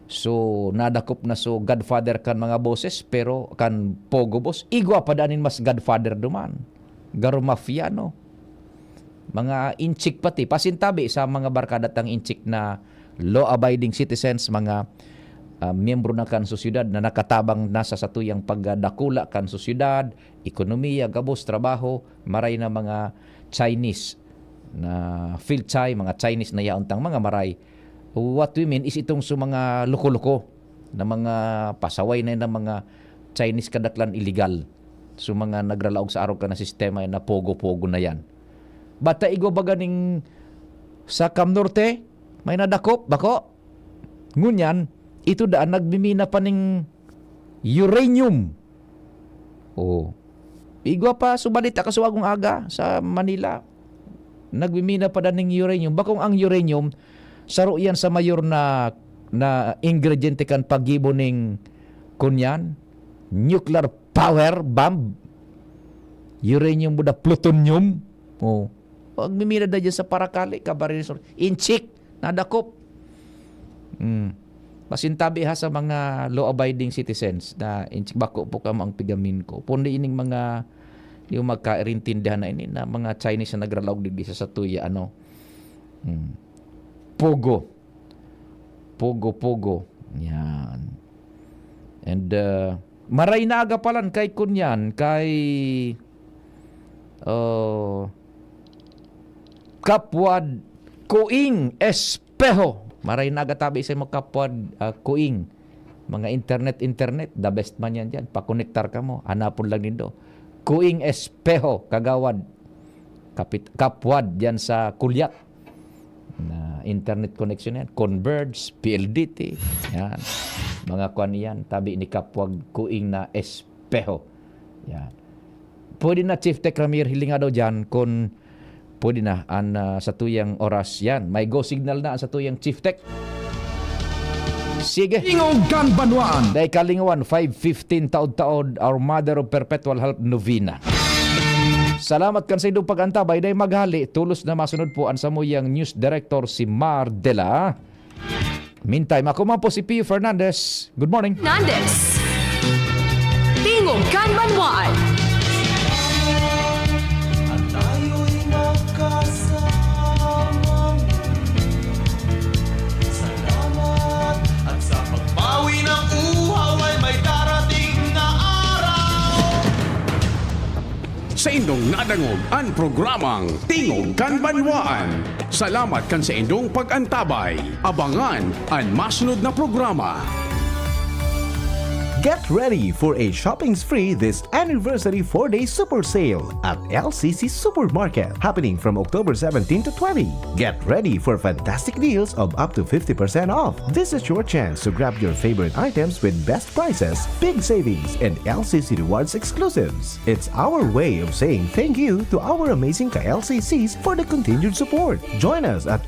so, nadakop na so godfather kan mga boses, pero kan Pogo boss, igwa pa daan nin mas godfather duman. Garo mafia, no? Mga inchik pati, pasintabi sa mga barkada tang inchik na law-abiding citizens, mga, ah, miyembro na kan sosyedad na nakatabang na sa satuyang pagdakula kan sosyedad, ekonomiya, gabos, trabaho, maray na mga Chinese na filchay, mga Chinese na yaon tang mga maray. What we mean is itong sa mga loko-loko na mga pasaway na, na mga Chinese kadaklan illegal. So, mga nagralaog sa arog ka na sistema na pogo-pogo na yan. Bata igwa baga ning sa Cam Norte, may nadakop, bako? Ngunyan, ito daan nagmimina pa ning uranium. Oh. Igwa pa, subalita ka sa wagong aga sa Manila. Nagmimina pa daan ning uranium. Bakong ang uranium, saro yan sa mayor na, na ingrediente kan paggibo ning kunyan, nuclear power bomb. Uranium buda plutonium. Oh. Pagmimina da dyan sa Paracali, Camarines Sur. Inchik, nadakop. Hmm. Pasintabi ha sa mga law-abiding citizens na inchik, bako po kamo ang pigamin ko. Kundi ining mga, yung magkairintindihan na ini, na mga Chinese na nagralaog digdi sa satuya, ano. Hmm. Pogo. Pogo, pogo. Yan. And, uh, maray na aga palan kay kunyan, kay, uh, Kapwad Kuing Espeho. Maray na aga tabi sa imo, Kapwad, uh, Kuing. Mga internet, internet, the best man yan dyan. Pakonektar ka mo, hanapon lang nindo. Kuing Espeho, Kagawad. Kapit-, Kapwad dyan sa Kulyat. Na internet connection yan. Converge, P L D T. Yan. Mga kwan yan. Tabi ni Kapwad Kuing na Espeho. Yan. Pwede na, Chief Tech Ramir, hilinga daw dyan kung pwede na an, ah, satuyang oras yan. May go signal na an satuyang Chief Tech. Sige. Tingog kan Banwaan. Dai kalingawan, five fifteen taod-taod, Our Mother of Perpetual Help Novena. Salamat kan sa indong pag-antabay. Dai maghali, tulos na masunod po an samuyang news director, si Mar Dela. Meantime, ako man po si Pio Fernandez. Good morning. Fernandez. Tingog kan Banwaan. At tayo'y magkasama. Salamat at sa pagbawi ng uhaw ay may darating na araw. Inyong nadangog an programang Tingog kan Banwaan. Salamat kan saindong pag-antabay. Abangan an masunod na programa. Get ready for a shopping spree this anniversary four-day super sale at L C C Supermarket, happening from October seventeen to twenty. Get ready for fantastic deals of up to fifty percent off. This is your chance to grab your favorite items with best prices, big savings, and L C C Rewards exclusives. It's our way of saying thank you to our amazing ka-L C Cs for the continued support. Join us at